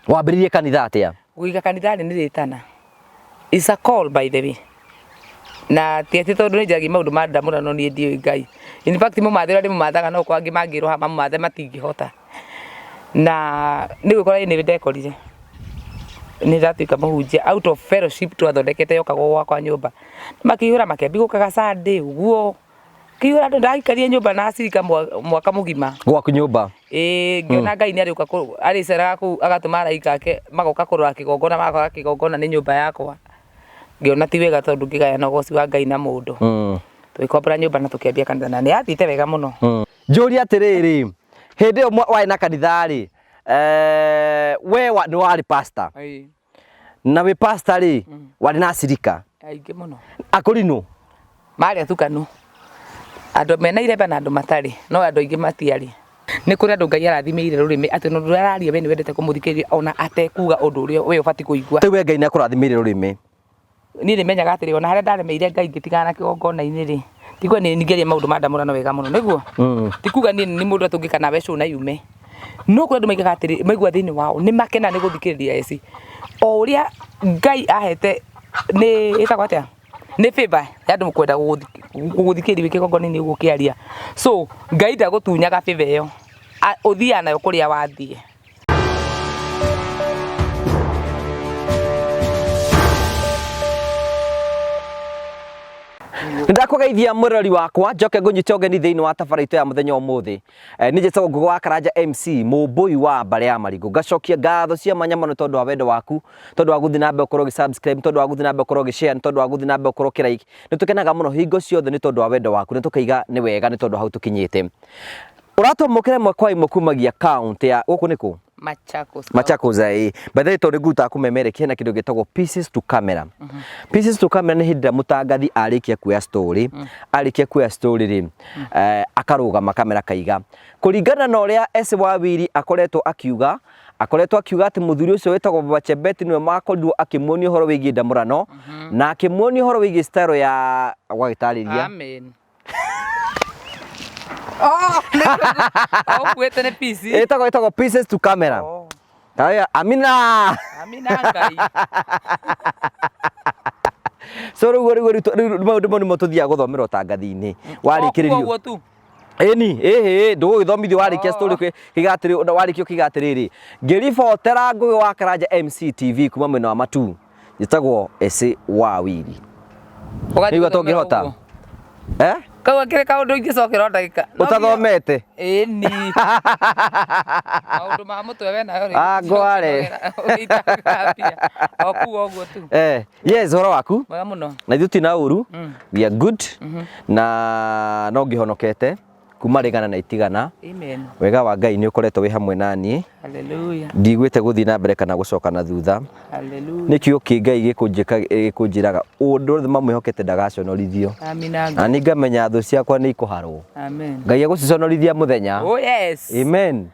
Wambĩrĩirie kanitha atĩa? Gũiga kanitha-rĩ nĩ rĩtana. It's a call by the way. Na ti atĩ tondũ nĩ njaragia maũndũ ma ndamũrano niĩ ndiũĩ Ngai. In fact mũmathe ũrĩa ndĩmũmathaga no kwa angĩ mangĩrũha mamũmathe matingĩhota. Na nĩ gwĩkora nĩ ndekorire nĩ ndatuĩka mũhunjia out of fellowship twathondekete yokagwo gwakwa nyũmba. Makĩihũra makĩambia gũkaga Sunday ũguo. Kĩihũra andũ ndaikarire nyũmba na acirika mwaka mũgima. Gwaku nyũmba? Ĩĩ ngĩona Ngai nĩ arĩũka arĩceraga kũu agatũma araika ake magoka kũrora kĩgongona magakora kĩgongona nĩ nyũmba yakwa. Ngĩona ti wega tondũ ngĩgayana ũgoci wa Ngai na mũndũ. Tũgĩkombora nyũmba na tũkĩambia kanitha na nĩ yathiĩte wega mũno. Njũrie atĩrĩrĩ, hĩndĩ ĩyo warĩ na kanitha rĩ, we nĩ warĩ pastor? Ĩĩ. Na wĩ pastor rĩ, warĩ na acirika? Aingĩ mũno. Akũrinũ? Marĩ atukanu. Andũ mena iremba na andũ matarĩ, no andũ aingĩ matiarĩ. Nĩ kũrĩ andũ Ngai arathimĩire rũrĩmĩ atĩ ona ũndũ ũrĩa araria we nĩ wendete kũmũthikĩrĩria ona atekuga ũndũ ũrĩa we ũbatiĩ kũigua. Rĩu we Ngai nĩ akũrathimĩire rũrĩmĩ. Niĩ nĩ menyaga atĩrĩ ona harĩa ndaremeire Ngai ngĩtigana na kĩgongona-inĩ rĩ, ti kuga niĩ ningĩaria maũndũ ma ndamũrano wega mũno, nĩguo? Ti kuga niĩ nĩ mũndũ atĩ ũngĩka nawe show na yume. No kũrĩ andũ maigaga atĩrĩ, maigua thĩinĩ wao nĩ makena nĩ gũthikĩrĩria Esi. O ũrĩa Ngai ahete nĩ ĩtagwo atĩa? Nĩ favor ya andũ kwenda gũgũthikĩrĩria wĩ kĩgongona-inĩ ũguo ũkĩaria. So Ngai ndagũtunyaga favor ĩyo, ũthiaga nayo kũrĩa wathiĩ. Nĩndakũgeithia mwĩroreri wakwa njoke ngũnyite ũgeni thĩinĩ wa tabara itũ ya mũthenya ũmũthĩ. Niĩ njĩtagwo Ngũgĩ wa Karanja MC mũmbũi wa mbarĩ ya Marigũ. Ngacokia ngatho cia mwanya mũno tondũ wa wendo waku, tondũ wa gũthiĩ na mbere gũkorwo ũgĩ subscribe, tondũ wa gũthiĩ na mbere gũkorwo ũgĩ share, tondũ wa gũthiĩ na mbere gũkorwo ũkĩ like. Nĩ tũkenaga mũno hingo ciothe nĩ tondũ wa wendo waku na tũkaiga nĩ wega nĩ tondũ wa hau tũkinyĩte. Ũratwamũkĩra ĩmwe kwa ĩmwe kumagia kaunti ya gũkũ nĩ kũ? Machakos. Machakos ĩĩ. By the way tondũ nĩngũrutaga kũmemerekia hena kĩndũ gĩtagwo pieces to camera. Pieces to camera nĩ hĩndĩ ĩrĩa mũtangathi arĩkia kuoya story, arĩkia kuoya story rĩ, akarũgama kamera akaiga. Kũringana na ũrĩa S Wawiri akoretwo akiuga, akoretwo akiuga atĩ mũthuri ũcio wĩtagwo Baba Chebet nĩwe wakorirwo akĩmuonia ũhoro wĩgiĩ ndamũrano, na akĩmuonia ũhoro wĩgiĩ style ya ũgagĩtarĩria. Amen. Oh, nĩ- ũkuĩte nĩ pici. Ĩtagwo pieces to camera. Oh, Haya, Amina. Amina Ngai. So rĩu rĩu rĩu rĩu maũndũ mau nĩmo tũthiaga gũthomera ũtangathi-inĩ warĩkĩrĩrio. Oh, kuga ũguo tu. Ĩni, ĩhĩ, ndũgũgĩthomithio warĩkia Oh. story kĩga atĩrĩ, warĩkia ũkiuga atĩrĩrĩ, ngĩribotera Ngũgĩ wa Karanja MC TV kuma mwena wa Matuu. Njĩtagwo Esi wa Wiri. Ũgathiĩ Nĩigua gũthomera tũngĩhota. ũguo. Eh? Kau akĩrĩ kaũndũ ingĩcokera o ndagĩka. No nginya- Ũtathomete? Ĩni. Maũndũ ma mũtwe we nayo rĩ. Ah, ngware. Ũgĩitaga mbia. O kuga ũguo tu. Eh, yes, ũhoro waku? Mwega mũno. Na ithuĩ tina ũru. We are good. Na no ngĩhonokete kuma rĩgana na itigana. Amen. Wega wa Ngai nĩ ũkoretwo wĩ hamwe na niĩ. Hallelujah. Ndiguĩte gũthiĩ na mbere kana gũcoka na thutha. Hallelujah. Nĩ kiugo kĩ Ngai gĩkũnjĩraga ũndũ othe mamwĩhokete ndagaconorithio. Amina. Na niĩ ngamenya thũ ciakwa nĩ ikũharwo. Amen. Ngai egũciconorithia mũthenya. Oh yes. Amen.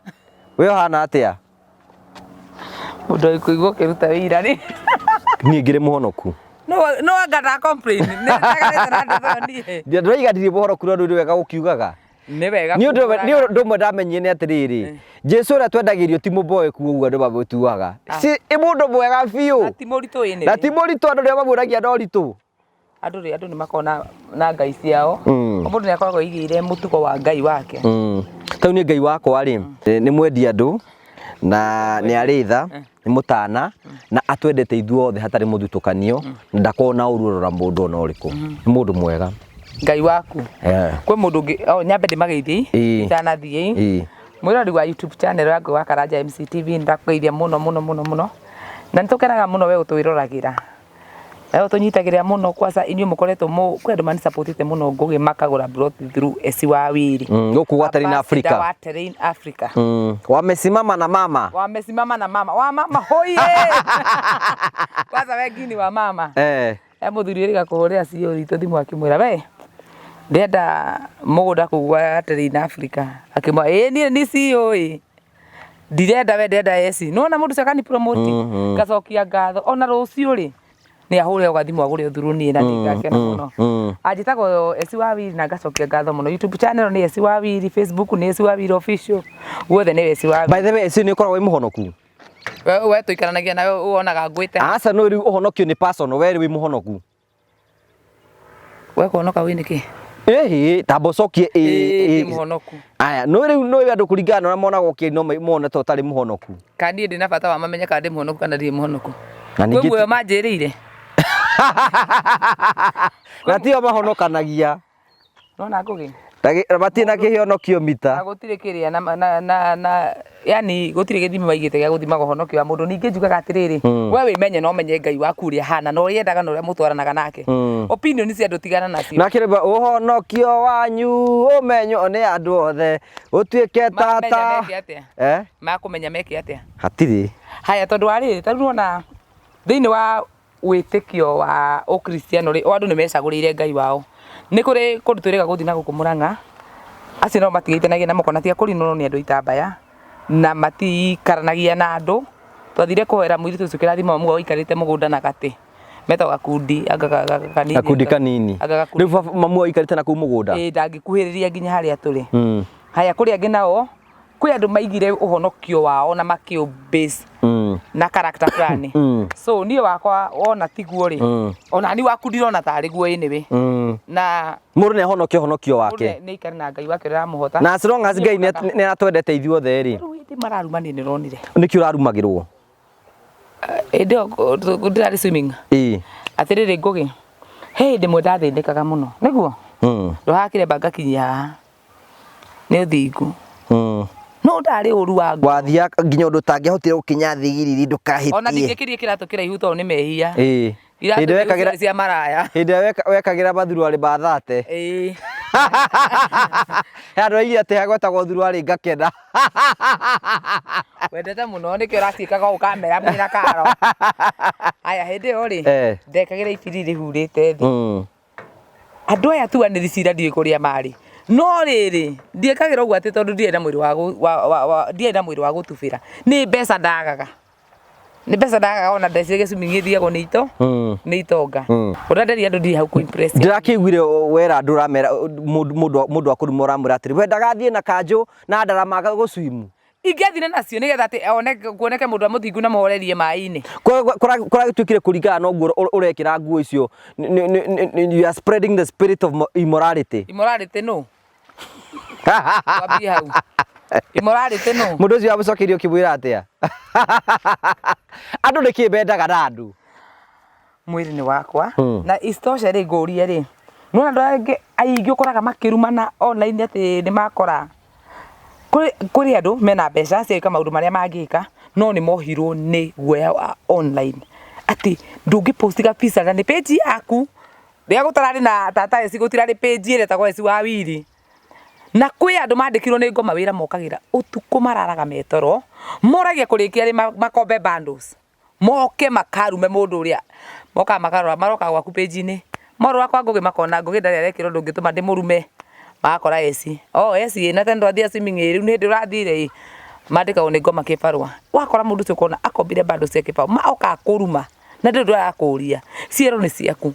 We ũhana atĩa? Mũndũ agĩkũigua ũkĩruta wĩira rĩ. Niĩ ngĩrĩ mũhonoku. No no anga nda complain. Nĩ ndeganĩte na ndeto ĩyo niĩ. Ndĩroiga ndirĩ mũhonoku no nĩ wega gũkiugaga. Nĩ wega. Nĩ ũndũ kumbũraga. nĩ ũndũ ũmwe ndamenyire nĩ atĩrĩrĩ, Jesu ũrĩa twendagĩrio ti mũboeku ũguo andũ mamũtuaga. Si ĩ mũndũ mwega biũ. Na ti mũritũ ĩnĩ. Na ti mũritũ andũ nĩo mamũragia na ũritũ. Andũ rĩ andũ nĩ makoragwo na ngai ciao. O mũndũ nĩ akoragwo aigĩire mũtugo wa ngai wake. Tau niĩ ngai wakwa rĩ, nĩ mwendi andũ na nĩ arĩ tha, nĩ mũtana na atwendete ithuothe hatarĩ mũthutũkanio na ndakoragwo na ũru orora mũndũ ona ũrĩkũ. Nĩ mũndũ mwega. Ngai waku. Eh. Kwĩ mũndũ ũngĩ, oh, nyambe ndĩmageithie Ĩĩ. itanathiĩ. Ĩĩ. Mwĩrori wa YouTube channel ya Ngũgĩ wa Karanja MCTV nĩndakũgeithia mũno mũno mũno mũno. Na nĩtũkenaga mũno we ũtwĩroragĩra. We ũtũnyitagĩrĩra mũno kwanza inyuĩ mũkoretwo mũ kwĩ andũ manisapotete mũno Ngũgĩ makagũra plot through Esi wa Wiri. Gũkũ gwa Terrain Ambassador Africa. wa Terrain Africa. Wamesimama na mama. Wamesimama na mama. Wa mama hoye. Kwanza we ngini wa mama. Eh. E mũthuri ũrĩ gakũhũrĩra CEO witũ thimũ akĩmwĩra we ndĩrenda mũgũnda kũu gwa Terrain Africa. Akĩmwĩra ĩĩ niĩ nĩ CEO ĩ. Ndirenda we ndĩrenda eci. Nĩwona mũndũ ũcio akani promote. Ngacokia ngatho ona rũciũ rĩ nĩ ahũre o gathimũ agũre ũthuru niĩ na nĩngakena mũno. Anjĩtagwo Eci wa Wiri na ngacokia ngatho mũno. YouTube channel nĩ Eci wa Wiri, Facebook nĩ Eci wa Wiri official, guothe nĩ Eci wa Wiri. By the way, Eci nĩ ũkoragwo wĩ mũhonoku? We tũikaranagia nawe wonaga ngwĩte. Aca, no rĩu ũhonokio nĩ personal, we wĩ mũhonoku? We kũhonoka wĩ nĩkĩ? Ĩhĩ, tamba ũcokie ĩ. Ĩĩ, Ĩ. ndĩ mũhonoku. Aya, no rĩu no andũ kũringana na ũrĩa monaga ũkĩaria no mone ta ũtarĩ mũhonoku. Kana niĩ ndĩ na bata wa mamenye kana ndĩ mũhonoku kana ndirĩ mũhonoku? Na Kwĩ ningĩ muoyo manjĩrĩire. Na tio mahonokanagia. Nona Ngũgĩ? Matirĩ na kĩhonokio mita. Na gũtirĩ kĩrĩa na, na, na, na yani gũtirĩ gĩthimi maigĩte gĩa gũthimaga ũhonokio wa mũndũ. Ningĩ njugaga atĩrĩrĩ, we wĩmenye na ũmenye Ngai waku ũrĩa ahana na ũrĩa endaga na ũrĩa mũtwaranaga nake. Opinion cia andũ tigana nacio. Na kĩrĩba ũhonokio wanyu ũmenywo nĩ andũ othe ũtuĩke Mamenya tata. meke atĩa? Eh? Makũmenya meke atĩa? Hatirĩ. Haya, tondũ wa rĩrĩ, ta rĩu nĩwona thĩinĩ wa wĩtĩkio wa ũkristiano rĩ, o andũ nĩ mecagũrĩire Ngai wao. Nĩ kũrĩ kũndũ twĩrĩga gũthiĩ na gũkũ Mũrang'a, acio nao matigeithanagia na moko na ti akũrinwo no nĩ andũ itambaya, na matiikaranagia na andũ. Twathire kũhoera mũirĩtu ũcio kĩrathimo mamu wao aikarĩte mũgũnda na gatĩ, metagwo gakundi anga kanini. Gakundi kanini. Anga gakundi. Rĩu baba mamu wao aikarĩte na kũu mũgũnda? Ĩĩ, ndangĩkuhĩrĩria nginya harĩa tũrĩ. Haya, kũrĩ angĩ nao, kwĩ andũ maigire ũhonokio wao na makĩ base na character fulani. So niĩ wakwa wona tiguo rĩ, ona ni waku ndirona tarĩ guo anyway. Na Mũndũ nĩ ahonokio ũhonokio mũndũ wake. nĩ aikare na Ngai wake ũrĩa aramũhota. Na as long as Ngai nĩ aratwendete ithuothe rĩ. Rĩu hĩndĩ mararuma niĩ nĩronire. Nĩkĩ ũrarumagĩrwo? Hĩndĩ ĩyo ndĩrarĩ swimming. Ĩĩ. Atĩrĩrĩ Ngũgĩ, he hĩndĩ ĩmwe ndathĩnĩkaga mũno, nĩguo? Ndohaga kĩremba ngakinyia haha. Nĩ ũthingu. No ndarĩ ũru wa ngoro. Wathiaga nginya ũndũ ũtangĩahotire gũkinya thigiriri ndũkahĩtie. Ona ndingĩkĩria kĩratũ kĩraihu tondũ nĩ mehia. Ĩĩ. Iratũ Hĩndĩ iraihu wekagĩra ciarĩ cia maraya. Hĩndĩ ĩrĩa wekagĩra mathuruarĩ ma thate. Ĩĩ. He andũ aigire atĩ hagwetagwo thuruarĩ ngakena. Wendete mũno nĩkĩo ũraciĩkaga ũũ kamera mwĩna karo. Haya hĩndĩ ĩyo rĩ, ndekagĩra ibiri rĩhurĩte thĩ. Andũ aya atuanĩri cira ndiũĩ kũrĩa marĩ. No rĩrĩ, ndiĩkagĩra ũguo atĩ tondũ ndirĩ na mwĩrĩ wa, wa, wa, wa, ndirĩ na mwĩrĩ wa gũtubĩra. Nĩ mbeca ndagaga. Nĩ mbeca ndagaga ona ndecire gĩcumi gĩthiagwo nĩ ito, nĩ itonga. Ũrĩa nderia andũ ndirĩ hau kũ impress. Ndĩrakĩiguire wera andũ ũramera mũndũ mũndũ akũruma ũramwĩra atĩrĩ we ndagathiĩ na kanjũ na ndarama gũcwimu. Ingĩathire nacio nĩgetha atĩ one kuoneke mũndũ mũthingu na mũhorerie maĩ-inĩ. Kũragĩtuĩkire kũringana na ũguo ũrekĩra nguo icio, you are spreading the spirit of immorality. Immorality nũ? Twambie hau. Immorality nũ? Mũndũ ũcio wamũcokeirie ũkĩmwĩra atĩa? Andũ nĩkĩ mendaga na andũ? Mwĩrĩ nĩ wakwa. Na isitoshe rĩ, ngũrie rĩ, nĩwona andũ angĩ aingĩ ũkoraga makĩrumana online atĩ nĩ makora. Kũrĩ andũ mena mbeca cia gwĩka maũndũ marĩa mangĩka, no nĩ mohirwo nĩ guoya wa online. Atĩ ndũngĩ post gabica na nĩ page yaku. Rĩrĩa gũtararĩ na tata Esi gũtirarĩ page ĩretagwo Esi wa Wili. Na kwĩ andũ mandĩkirwo nĩ ngoma wĩra mokagĩra ũtukũ mararaga me toro, moragia kũrĩkia rĩ makombe bundles. Moke makarume mũndũ ũrĩa mokaga makarora maroka gwaku page-inĩ. Morora kwa Ngũgĩ makona Ngũgĩ ndarĩ arekĩra ũndũ ũngĩtũma ndĩmũrume. Magakora Esi. Oh Esi ĩ na tene ndwathiaga swimming ĩ rĩu nĩ hĩndĩ ũrathire ĩ. Mandĩkagwo nĩ ngoma kĩbarũa. Wakora mũndũ ũcio ũkona akombire bundles cia kĩbaũ. Ma okaga kũruma na ndũrĩ ũndũ arakũria. Ciero nĩ ciaku.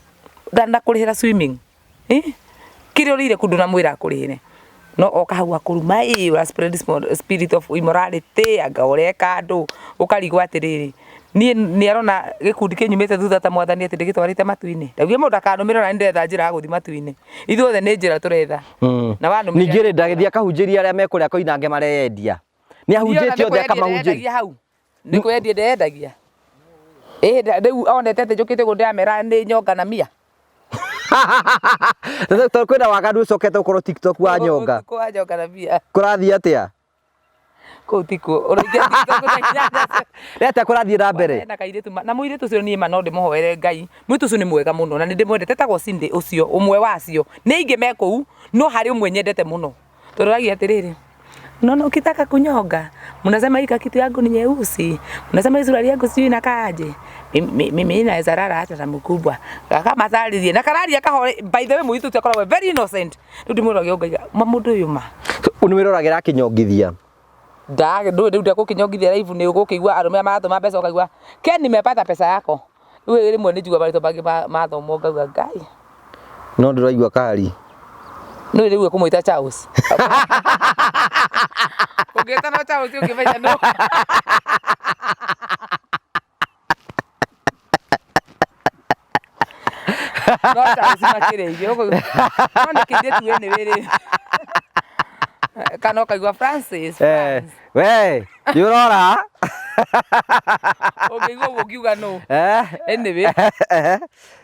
Ndanakũrĩhĩra swimming. Kĩrĩa ũrĩire kũu ndũnamwĩra akũrĩhĩre. No oka hau akũruma ĩ ũra spread spirit of immorality anga ũreka andũ ũkarigwo atĩrĩrĩ niĩ nĩ arona gĩkundi kĩnyumĩte thutha ta mwathani atĩ ndĩgĩtwarĩte matu-inĩ. Ndaugire mũndũ ndakanũmĩre ona niĩ ndĩretha njĩra ya gũthiĩ matu-inĩ. Ithuothe nĩ njĩra tũretha. Na wanũmĩrĩra Ningĩ rĩ ndagĩthiĩ akahunjĩria arĩa mekũrĩa Koinange mareyendia. Nĩ ahunjĩtie othe akamahunjĩria. Hau. Nĩ kwendia ndeyendagia. Ĩ rĩu onete atĩ njũkĩte ũguo ndĩramera nĩ nyonga na mia. Tondũ kwĩna waganu ũcokete gũkorwo TikTok wa nyonga. Ũtukũ wa nyonga na mbia. Kũrathiĩ atĩa? Kũu tikuo. Ũraingĩra TikTok thaa inyanya. Nĩ atĩa kũrathiĩ na mbere? Hena kairĩtu na mũirĩtu ũcio niĩ ma no ndĩmũhoere Ngai. Mũirĩtu ũcio nĩ mwega mũno na nĩ ndĩmwendete. Etagwo Cindy ũcio ũmwe wacio. Nĩ aingĩ me kũu no harĩ ũmwe nyendete mũno. Tondũ aragia atĩrĩrĩ, unaona ukitaka kunyonga mnasema hii kitu yangu ni nyeusi, mnasema hii suruali yangu sijui inakaaje, mimi naweza lala hata na mkubwa akamatarĩrie na kararia kahore. By the way, mũirĩtu ũcio akoragwo very innocent. Rĩu ndĩmwĩroragia ngaiga ma mũndũ ũyũ ma Nĩ wĩroragĩra akĩnyongithia? Ndũĩ rĩu ndekũkĩnyongithia live, nĩ ũgũkĩigua arũme arĩa maratũma mbeca ũkaigua Ken, nimepata pesa yako. Rĩu rĩmwe nĩ njiguaga marĩtwa mangĩ mathomwo ngauga Ngai. No ndĩraigua kari. Nĩ rĩu ekũmwĩta Charles. Ũngĩtana Charles ũngĩmenya no. No Charles makĩrĩithio. No nĩ kĩirĩtu anyway rĩ. Kana ũkaigua Francis. Eh, Francis. we nĩ ũrora. Ũngĩigua ũguo ũngiuga nũ. Eh, Anyway,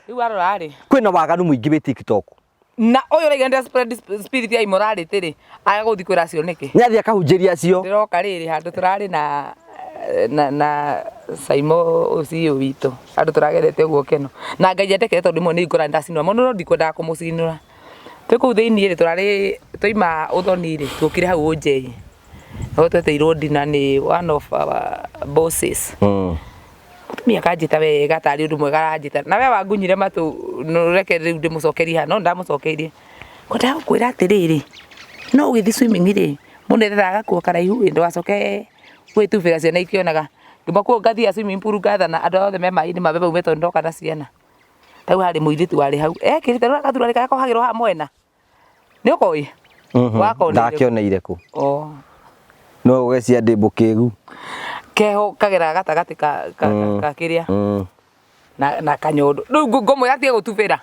rĩu warora rĩ. Kwĩna waganu mũingĩ wĩ TikTok. Na ũyũ ũraiga nĩ spread spirit ya immorality rĩ, aga gũthiĩ kwĩra acio nĩkĩ? Nĩ athiĩ akahunjĩria acio. Ndĩroka rĩrĩ handũ tũrarĩ na na Saimo ũyũ CEO witũ handũ tũragerete ũguo keno na Ngai endekere tondũ rĩmwe nĩ ngora ndacinũra mũno no ndikwendaga kũmũcinũra. Twĩ kũu thĩiniĩ rĩ, tũrarĩ twaima ũthoni rĩ, tuokire hau Ũnjei nĩho twetĩirwo dinner nĩ one of our bosses. Mũtumia akanjĩta wega tarĩ ũndũ mwega aranjĩta na we wangunyire matũ reke rĩu ndĩmũcokerie haha no nĩndamũcokeirie. Ngwendaga gũkwĩra atĩrĩrĩ, no ũgĩthiĩ swimming rĩ, mũndũ endaga gakuo karaihu ĩ ndũgacoke gwĩtubĩra ciana ikĩonaga. Ngiuma kũu ngathiĩ swimming pool ngathana andũ othe me maĩ-inĩ mambe maume tondũ ndoka na ciana. Rĩu harĩ mũirĩtu warĩ hau ekĩrĩte nĩwona gathurarĩ karĩa kohagĩrwo haha mwena? Nĩ ũkoĩ? Wakoneire kũ? Ndakĩoneire kũ? Oh. No ũgecia ndĩ mũkĩgu. Keho kageraga gatagatĩ ka kĩrĩa na kanyondo. Rĩu ngũmwĩra atige gũtubĩra.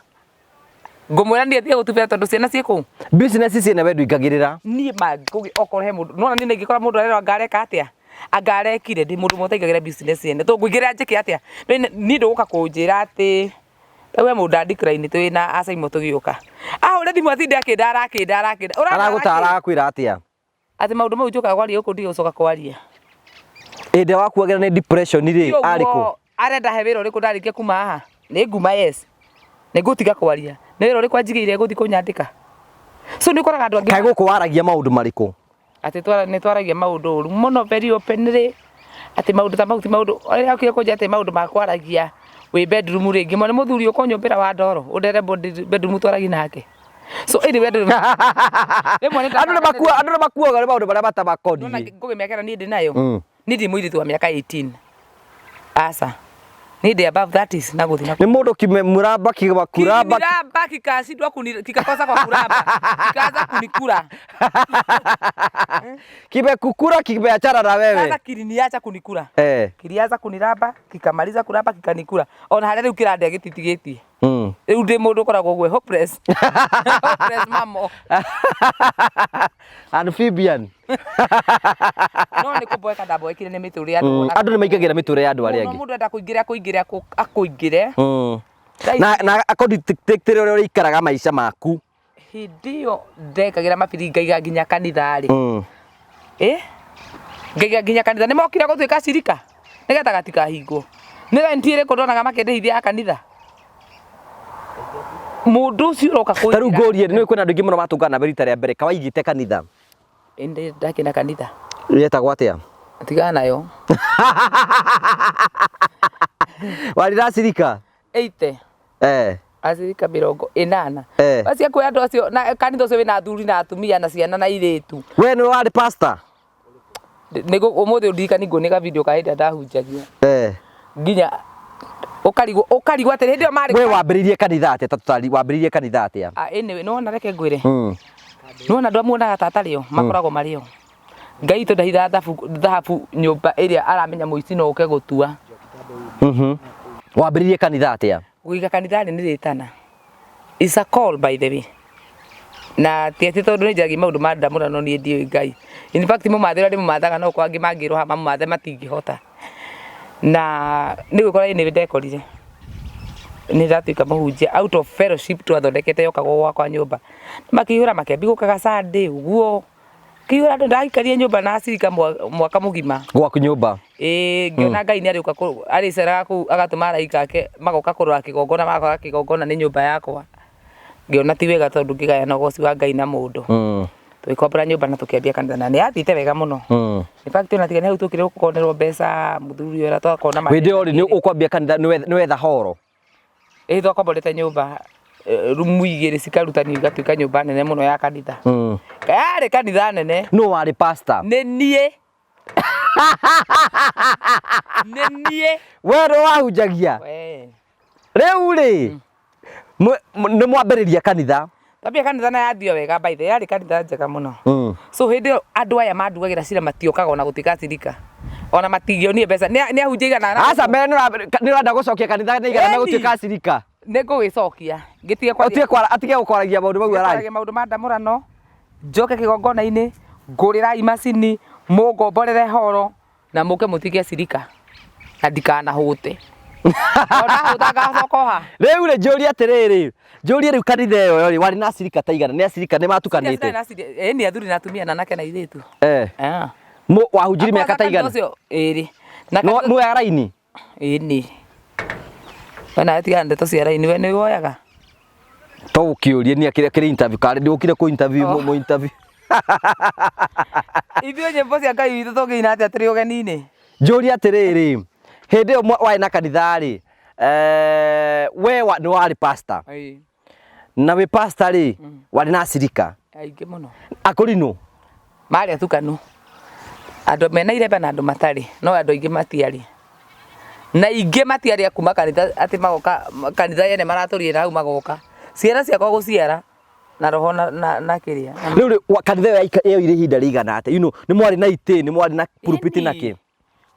Ngũmwĩra niĩ atige gũtubĩra tondũ ciana ciĩ kũu. Business ciene we ndũingagĩrĩra. Niĩ ma okorwo he mũndũ, nĩwona niĩ ingĩkora mũndũ arerwo anga areka atĩa? Anga arekire, ndĩ mũndũ ũmwe ũtaingagĩra business ene. Tũngũingĩrĩra njĩke atĩa? Niĩ ndũgũka kũnjĩra atĩ rĩu he mũndũ nda decline twĩ na Acaimo tũgĩũka. Ahũre thimũ atinde akĩndara akĩndara akĩndara. Ũrandara kĩ? Aragũtara agakwĩra atĩa? Atĩ maũndũ mau njũkaga kwaria gũkũ ndigũcoka kwaria. Hĩndĩ ĩrĩa wakuagĩra nĩ depression rĩ, Ti arĩ kũ? ũguo arenda he wĩra ũrĩkũ ndarĩkia kuma haha? Nĩ nguma yes. Nĩ ngũtiga kwaria. Nĩ wĩra ũrĩkũ anjigĩire gũthiĩ kũnyandĩka? So nĩ ũkoraga andũ angĩ Kaĩ gũkũ waragia maũndũ marĩkũ? Atĩ nĩ twaragia maũndũ ũru mũno very openly. Atĩ maũndũ ta mau ti maũndũ, rĩrĩa okire kũnjĩra atĩ maũndũ ma kwaragia wĩ bedroom rĩ, ngĩmwĩra nĩ mũthuri ũkũnyũmbĩra wa ndoro ũndere bedroom twaragie nake. So anyway andũ rĩmwe nĩ Andũ nĩ makua andũ nĩ makuaga nĩ maũndũ marĩa Nĩwona matamakoniĩ. ngũgĩ mĩaka ĩno niĩ ndĩ nayo? Niĩ ndirĩ mũirĩtu wa mĩaka 18. Aca. Niĩ ndĩ above 30s na gũthiĩ na Nĩ mũndũ kimemuramba kimakuramba. Kiliniramba kikashindwa kuni kikakosa kwa kuramba. Kikaanza kunikula. Kimekukura kimeachana na wewe. Sasa kiliniacha kunikula. Eh. Kilianza kuniramba, kikamaliza kuramba kikanikula. Ona harĩa rĩu kĩrandĩa gĩtitigĩtie. Rĩu ndĩ mũndũ ũkoragwo ũguo hopeless. Hopeless mamo. Amphibian. No nĩ kũmboeka ndamboekire nĩ mĩtũrĩre ya andũ. Andũ nĩ maingagĩra mĩtũrĩre ya andũ arĩa Mũno angĩ. mũndũ enda kũingĩra kũingĩra akũingĩre. Na akũdictate ũrĩa ũrĩikaraga maica maku. Hĩndĩ ĩyo ndekagĩra mabiri ngaiga nginya kanitha rĩ. Ĩ? Ngaiga nginya kanitha nĩ mokire gũtuĩka cirika nĩgetha gatikahingwo. Nĩ rent ĩrĩkũ ndonaga makĩndĩhithia ya kanitha? Mũndũ ũcio ũroka Ta rĩu kũnjĩra. ngũrie nĩ kwĩna andũ aingĩ mũno matũngana nawe rita rĩa mbere kawaigĩte kanitha. Ĩndĩ ndakĩna kanitha. Yetagwo atĩa? Tigana nayo. Warĩ na cirika? 80. Eh. Acirika 80. Eh. Acio kwĩ andũ acio na kanitha ũcio wĩna athuri na atumia na ciana na airĩtu. We nĩwe warĩ pastor? Nĩguo ũmũthĩ ũndirikani nguonie ga video ka hĩndĩ ĩrĩa ndahunjagia. Eh. Nginya ũkarigwo ũkarigwo atĩrĩ hĩndĩ ĩyo marĩ We wambĩrĩirie kanitha atĩa ta tũtari wambĩrĩirie kanitha atĩa? Ah, anyway, nĩwona reke ngwĩre. Nĩwona andũ amuonaga ta atarĩ o, makoragwo marĩ o. Ngai witũ ndahithaga thahabu nyũmba ĩrĩa aramenya mũici no ũke gũtua. Wambĩrĩirie kanitha atĩa? Gũiga kanitha rĩ nĩ rĩtana. It's a call by the way. Na ti atĩ tondũ nĩ njaragia maũndũ ma ndamũrano niĩ ndiũĩ Ngai. In fact mũmathe ũrĩa ndĩmũmathaga no kwa angĩ mangĩrwo haha mamũmathe matingĩhota. Na nĩ gwĩkora nĩ ndekorire. Nĩ ndatuĩka mũhunjia out of fellowship twathondekete yokagwo gwakwa nyũmba. Makĩihũra makĩambia gũkaga Sunday ũguo. Kĩihũra andũ ndaikarire nyũmba na acirika mwaka mũgima. Gwaku nyũmba? Ĩĩ ngĩona Ngai nĩ arĩũka arĩceraga kũu agatũma araika ake magoka kũrora kĩgongona magakora kĩgongona nĩ nyũmba yakwa. Ngĩona ti wega tondũ ngĩgayana ũgoci wa Ngai na mũndũ. Tũgĩkombora nyũmba na tũkĩambia kanitha na nĩ yathiĩte wega mũno. In fact ona tiga nĩ hau tũkire gũkonerwo mbeca mũthuri ũyũ twakona Hĩndĩ ĩyo rĩ nĩ ũkwambia kanitha nĩ wetha horo? Ĩĩ twakomborete nyũmba rumu igĩrĩ cikarutanio igatuĩka nyũmba nene mũno ya kanitha. Yarĩ kanitha nene. Nũ warĩ pastor? Nĩ niĩ. Nĩ niĩ. We nĩwe wahunjagia? We. Rĩu rĩ, nĩ mwambĩrĩria kanitha. Twambia kanitha na yathio wega, by the way, yarĩ kanitha njega mũno. So hĩndĩ ĩyo andũ aya mandugagĩra cira matiokaga ona gũtuĩka acirika, ona matingĩonire mbeca nĩ ahunjia igana na Aca mbere nĩ ũrenda gũcokia kanitha nĩ igana na Ĩni. gũtuĩka acirika. Nĩ ngũgĩcokia ngĩtige kwaria. Ũtige kwara, atige gũkwaragia maũndũ mau araria. Kwaragia maũndũ ma ndamũrano, njoke kĩgongona-inĩ, ngũrĩrai macini, mũngomborere horo na mũke mũtuĩke acirika na ndikanahũte. Ona hũta ngacoka o ha. Rĩu rĩ, njũrie atĩrĩrĩ, njũrie rĩu kanitha ĩyo rĩ, warĩ na acirika ta igana? Nĩ acirika nĩ matukanĩte? Ĩni, athuri na atumia na anake na airĩtu. Ah. Wahunjirie mĩaka ta igana? Ũcio ĩrĩ. Na Muoyaga raini? Ĩni. We nawe tigana ndeto cia raini, we nĩ woyaga. To gũkĩũrie niĩ kĩrĩa kĩrĩ interview karĩ ndĩũkire kũ interview. Oh. Mũ interview. Ithuĩ nyĩmbo cia Ngai witũ tũngĩina atĩa tũrĩ ũgeni-inĩ? Njũrie atĩrĩrĩ, hĩndĩ ĩyo warĩ na kanitha rĩ, we nĩ warĩ pastor? Ĩĩ. Na wĩ pastor rĩ, warĩ na acirika? Aingĩ mũno. Akũrinũ? Marĩ atukanu. Andũ mena iremba na andũ matarĩ, no andũ aingĩ matiarĩ. Na ingĩ matiarĩ a kuma kanitha atĩ magoka kanitha yene maratũrire na hau magoka. Ciana ciakwa gũciara na roho na kĩrĩa. Rĩu rĩ, kanitha ĩyo yoire ihinda rĩigana atĩa? Nĩ mwarĩ na itĩ, nĩ mwarĩ na pulpit na Ĩni. kĩ?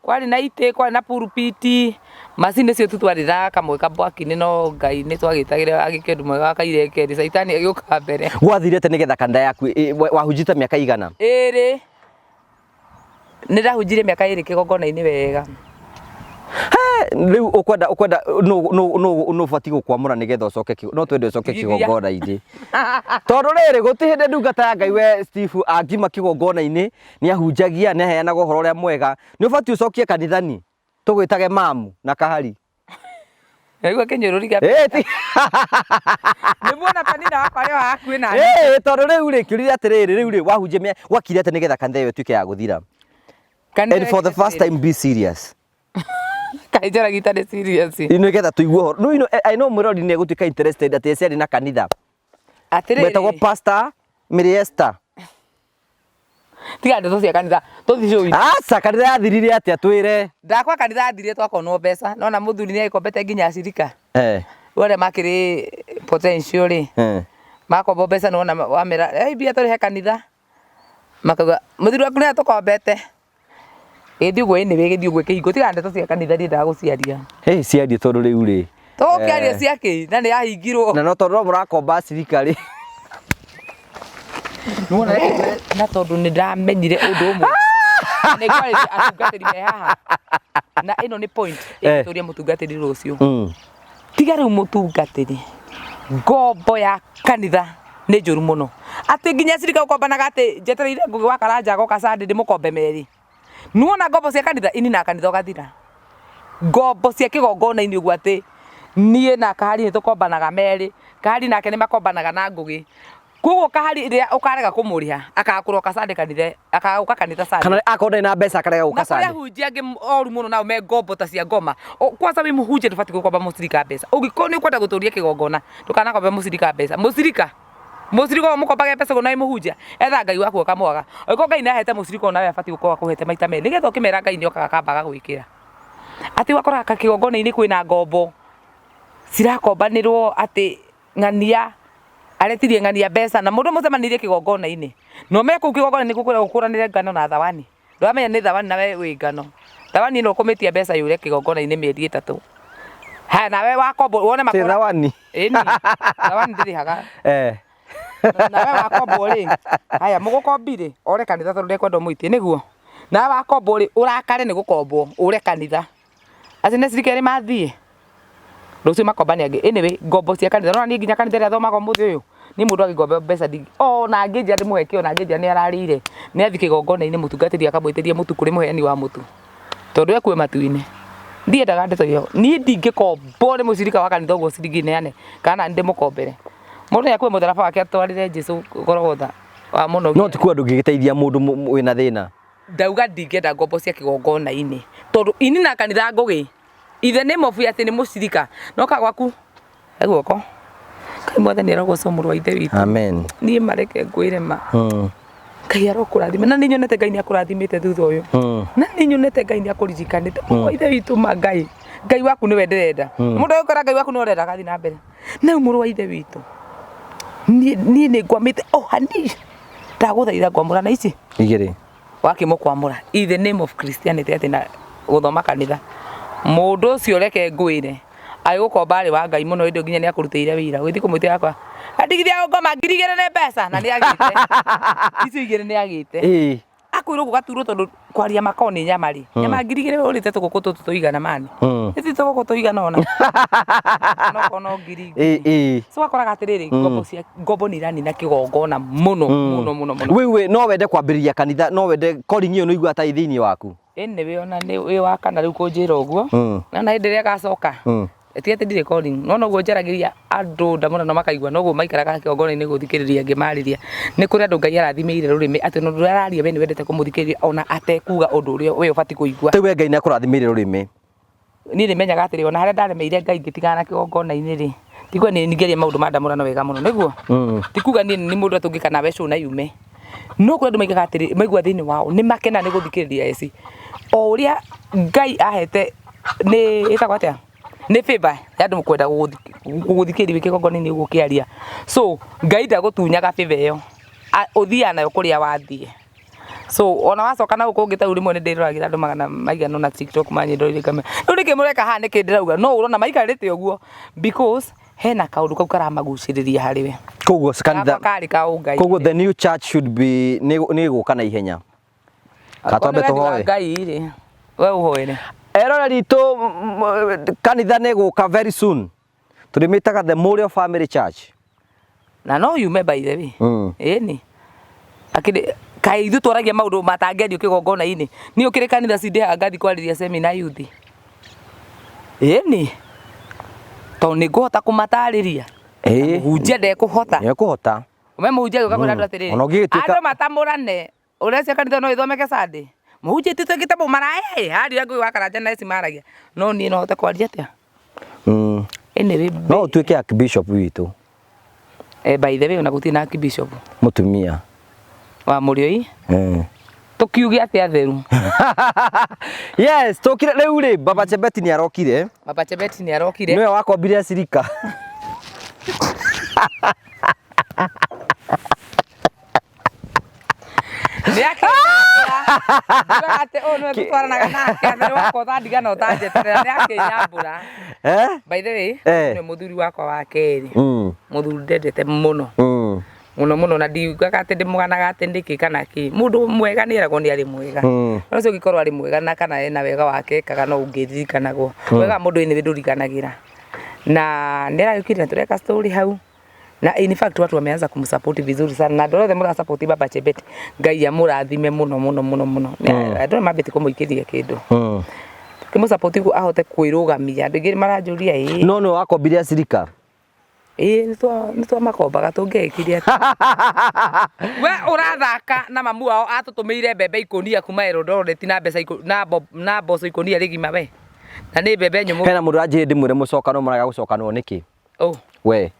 Kwarĩ na itĩ, kwarĩ na pulpit, macini icio tu twarĩ na kamwe kabwaki-inĩ, no Ngai nĩ twagĩtagĩra agĩke ũndũ mwega wa kairekeri, caitani agĩũka mbere. Gwathire atĩa nĩgetha kanitha yaku wahunjĩte mĩaka igana? Ĩrĩ. Nĩ ndahunjirie mĩaka 2 kĩgongona-inĩ wega. He, rĩu ũkwenda nũ ũbatiĩ gũkwamũra nĩgetha ũcoke no twende ũcoke Githia. kĩgongona-inĩ. Tondũ rĩrĩ, gũtirĩ hĩndĩ ndungata ya Ngai we Steve angima kĩgongona-inĩ, nĩ ahunjagia, nĩ aheanaga ũhoro ũrĩa mwega. Nĩ ũbatiĩ ũcokie kanithani, tũgwĩtage mamu na kahari. Naigua kĩnyũrũri gĩa Ĩ, ti- Nĩ muona Penina wakwa arĩ o hakuhĩ na niĩ. Ĩ, tondũ rĩu rĩ, kĩũria atĩrĩrĩ, rĩu rĩ, wahunjia gwakire atĩa nĩgetha kanitha ĩyo ĩtuĩke ya gũthira? Kanitha And for the first time be serious. Kaĩ njaragia itarĩ serious. Nĩgetha tũigue ũhoro. No, I know mwĩrori nĩ egũtuĩka interested atĩ eci arĩ na kanitha. Atĩrĩrĩ. Wetagwo Pastor Mary Esther. Tiga ndeto cia kanitha, tũthiĩ show-inĩ. Aca, kanitha yathirire atĩa twĩre? Ndakwa kanitha yathirire twakonwo mbeca, nona mũthuri nĩ agĩkombete nginya acirika. Rĩu arĩa makĩrĩ potential rĩ, makombo mbeca nĩwona wamera, mbia tũrĩhe kanitha. Makauga, mũthuri waku nĩ atũkombete. Gĩthiĩ ũguo anyway, gĩthiĩ ũguo kĩhingo. Tiga ndeto cia kanitha ndiendaga gũciaria. Hey, ciarie tondũ rĩu rĩ. Tũgũkĩaria cia kĩ? Na nĩ yahingirwo. Na no tondũ no mũrakomba acirika rĩ. Nĩwona na tondũ nĩ ndamenyire ũndũ ũmwe. Nĩ ngwarĩria atungatĩri me haha. Na ĩno nĩ point ĩgũtũria mũtungatĩri rũciũ. Tiga rĩu mũtungatĩri. Ngombo ya kanitha nĩ njũru mũno. Atĩ nginya acirika gũkombanaga atĩ njetereire Ngũgĩ wa Karanja agoka Sunday ndĩmũkombe merĩ. Nĩwona ngombo cia kanitha inina kanitha ũgathira. Ngombo cia kĩgongona-inĩ ũguo atĩ niĩ na Kahari nĩ tũkombanaga merĩ, Kahari nake nĩ makombanaga na Ngũgĩ. Koguo Kahari rĩrĩa ũkarega kũmũrĩha akagũroka Sunday kanitha, akagũka kanitha Sunday. Kana akorwo ndarĩ na mbeca akarega gũka Na kũrĩ Sunday. ahunjia angĩ oru mũno nao me ngombo ta cia ngoma. Kwanza wĩ mũhunjia ndũbatiĩ gũkomba mũcirika mbeca. Ũngĩkorwo nĩ ũkwenda gũtũria kĩgongona, ndũkanakombe mũcirika mbeca. Mũcirika mũcirika ũyũ mũkombage mbeca ũguo na wĩ mũhunjia, etha Ngai waku ũkamwaga. Angĩkorwo Ngai nĩ ahete mũcirika ũyũ nawe abatiĩ gũkorwo akũhete maita merĩ, nĩgetha ũkĩmera Ngai nĩ okaga akamba agagwĩkĩra. Atĩ ũgakoraga kĩgongona-inĩ kwĩna ngombo cirakombanĩrwo atĩ ng'ania aretirie ng'ania mbeca na mũndũ mũcemanĩirie kĩgongona-inĩ. Na ũmenye kũu kĩgongona-inĩ nĩkuo kwĩragwo ũkũranĩre ngano na thawani. Ndũramenya nĩ thawani na we wĩ ngano. Thawani ĩno ũkũmĩtia mbeca yũre kĩgongona-inĩ mĩeri 3. Haya nawe wakombo wone Ti makora. thawani. Ĩni, thawani ndĩrĩhaga. Nawe wakombwo rĩ, haya mũgũkombi rĩ, ore kanitha tondũ ndekwenda ũmũitie nĩguo. Nawe wakombwo rĩ, ũrakare nĩ gũkombwo, ũre kanitha. Acio nĩ acirika erĩ mathiĩ. Rũciũ makombane angĩ. Anyway, ngombo cia kanitha. Nĩwona niĩ nginya kanitha ĩrĩa thomaga ũmũthĩ ũyũ, niĩ mũndũ angĩngomba mbeca ndingĩ, ona angĩnjĩra ndĩmũhe kĩ, ona angĩnjĩra nĩ ararĩire, nĩ athiĩ kĩgongona-inĩ mũtungatĩri akamwĩtĩria mũtu kũrĩ mũheani wa mũtu. Tondũ ekuo matu-inĩ. Ndiendaga ndeto ĩyo. Niĩ ndingĩkombwo nĩ mũcirika wa kanitha ũguo ciringi neane, kana nani ndĩmũkombere. Mũndũ nĩ akue mũtharaba wake atwarĩre Jesũ Golgotha wa mũno. No ti kuga ndũngĩgĩteithia mũndũ wĩna thĩna. Ndauga ndingĩenda ngombo cia kĩgongona-inĩ. Tondũ ini na kanitha Ngũgĩ, ithe nĩ mobu atĩ nĩ mũcirika. No ka gwaku, he guoko. Ngai mwathani arogocwo mũrũ wa ithe witũ. Amen. Niĩ mareke ngwĩre ma. Ngai arokũrathima. Na nĩ nyonete Ngai nĩ akũrathimĩte thutha ũyũ. Na nĩ nyonete Ngai nĩ akũririkanĩte. Mũrũ wa ithe witũ ma Ngai. Ngai waku nĩwe ndĩrenda. Mũndũ agĩkora Ngai waku nĩwe ũrenda agathiĩ na mbere. Na rĩu mũrũ wa ithe witũ. Niĩ nĩ ngwamĩte o hani. Ndagũthaitha ngwamũra na ici. Igĩrĩ. Wakĩmũkwamũra in the name of Christianity atĩ na gũthoma kanitha. Mũndũ ũcio reke ngwĩre agĩgũkomba arĩ wa Ngai mũno ĩndĩ nginya nĩ akũrutĩire wĩira. Ũgĩthiĩ kũmwĩtia yakwa andigithia gũkoma 2000 nĩ mbeca na nĩ agĩte. Icio igĩrĩ nĩ agĩte. Ĩĩ. Akwĩrwo ũguo gaturwo tondũ kwaria makoo nĩ nyama rĩ. Nyama 2000 ũrĩte tũgũkũ tũtũ tũigana mani. Nĩ ti tũgũkũ tũigana ũna. Onokorwo no ngiri Ĩĩ ĩĩ. So wakoraga atĩrĩrĩ ngombo cia ngombo nĩ iranina kĩgongona mũno mũno mũno mũno. Wĩ wĩ no wende kwambĩrĩria kanitha no wende calling ĩyo nĩ ũiguaga ta ĩ thĩinĩ waku. Ĩni wĩ ona nĩ wĩ wa kana rĩu kũnjĩra ũguo. Na na hĩndĩ ĩrĩa ĩgacoka. Ti atĩ ndirĩ calling no noguo njaragĩria andũ ndamona makaigua noguo maikaraga kĩgongona-inĩ gũthikĩrĩria ngĩmarĩria. Nĩ kũrĩ andũ Ngai arathimĩire rũrĩmĩ atĩ ona ũndũ ũrĩa araria we nĩ wendete kũmũthikĩrĩria ona atekuga ũndũ ũrĩa we ũbatiĩ kũigua. Rĩu we Ngai nĩ akũrathimĩire rũrĩmĩ. Niĩ nĩ menyaga atĩrĩ ona harĩa ndaremeire Ngai ngĩtigana na kĩgongona-inĩ rĩ, ti kuga niĩ ningĩaria maũndũ ma ndamũrano wega mũno nĩguo? Ti kuga niĩ nĩ mũndũ atĩ ũngĩka nawe show na yume. No kũrĩ andũ maigaga atĩrĩ, maigua thĩinĩ wao nĩ makena nĩ gũthikĩrĩria eci. O ũrĩa Ngai ahete nĩ ĩtagwo atĩa? Nĩ favor ya andũ kwenda gũgũthikĩrĩria wĩ kĩgongona-inĩ ũguo ũkĩaria. So Ngai ndagũtunyaga favor ĩyo, ũthiaga nayo kũrĩa wathiĩ. So ona wacoka na gũkũ ũngĩ ta rĩu rĩmwe nĩ ndĩroragĩra andũ magana maigana ũna TikTok manyendorire ngamera rĩu nĩkĩ mũreka haha nĩkĩ ndĩrauga no ũrona maikarĩte ũguo because hena kaũndũ kau karamagucĩrĩria harĩ we. Koguo kanitha Gakwa karĩ ka ũngai. Koguo the new church should be nĩ ĩgũka na ihenya. Katwambe tũhoe. Ngai rĩ we ũhoere. Eroreri itũ kanitha nĩ ĩgũka very soon. Tũrĩmĩtaga the Mũrĩo Family Church. Na no yume by the way. Ĩni. Akĩrĩ kaĩ ithuĩ twaragia maũndũ matangĩario kĩgongona-inĩ. Niĩ ũkĩrĩ kanitha cindĩhaga ngathiĩ kwarĩria seminar youth. Ĩni. Tondũ nĩ ngũhota kũmatarĩria. Ĩĩ. Mũhunjia ndekũhota. Nĩekũhota. Ũme mũhunjia agĩũka kwĩra andũ atĩrĩrĩ. Ona ũngĩgĩtuĩka- Andũ matamũrane. Ũrecia kanitha no ĩthomeke Sunday. Mũhunjia ithuĩ twĩkĩte mũmaraya ĩ. Haria ngũĩ wa Karanja na eci maragia. No niĩ no hote kwaria atĩa? Anyway, No ũtuĩke archbishop witũ. Eh, by the way ona gũtirĩ na archbishop. Mũtumia. Wa Mũrĩoi. Tũkiuge atĩ atheru. Yes, tũkire rĩu rĩ Baba Chebeti nĩ arokire. Baba Chebeti nĩ arokire. Nĩwe wakombire acirika. Nĩ akĩnyambũra. Njugaga atĩ ũyũ nĩwe tũtwaranaga nake atĩ nĩ wakwa ũtandiga na ũtanjeterera nĩ akĩnyambũra. Eh? By the way, Eh. nĩwe mũthuri wakwa wa kerĩ. Mũthuri ndendete mũno. Mũno mũno na ndiugaga atĩ ndĩmũganaga atĩ nĩkĩ kana kĩ. Mũndũ mwega nĩ eragwo nĩ arĩ mwega. No ũcio ũngĩkorwo arĩ mwega na kana ena wega wake ekaga no ũngĩririkanagwo. Wega wa mũndũ anyway ndũriganagĩra. Na nĩ aragĩũkire na tũreka story hau. Na in fact watu wameanza kumsupport vizuri sana na andũ othe mũrasupport Baba Chebet Ngai amũrathime mũno mũno mũno mũno. Andũ mambĩtie kũmũikĩria kĩndũ. Tũkĩmũsupport ũguo ahote kwĩrũgamia. Andũ aingĩ maranjũria ĩĩ. No nĩwe wakombire acirika. Ĩĩ nĩ twamakombaga tũngĩekire atĩa. We ũrathaka na mamu wao atũtũmĩire mbembe ikũnia kuma Eldoret na mbeca na mboco ikũnia rĩgima we. Na nĩ mbembe nyũmũ. Hena mũndũ ũranjĩrire ndĩmwĩre mũcokano mũraga gũcokanwo nĩkĩ? Oh. We.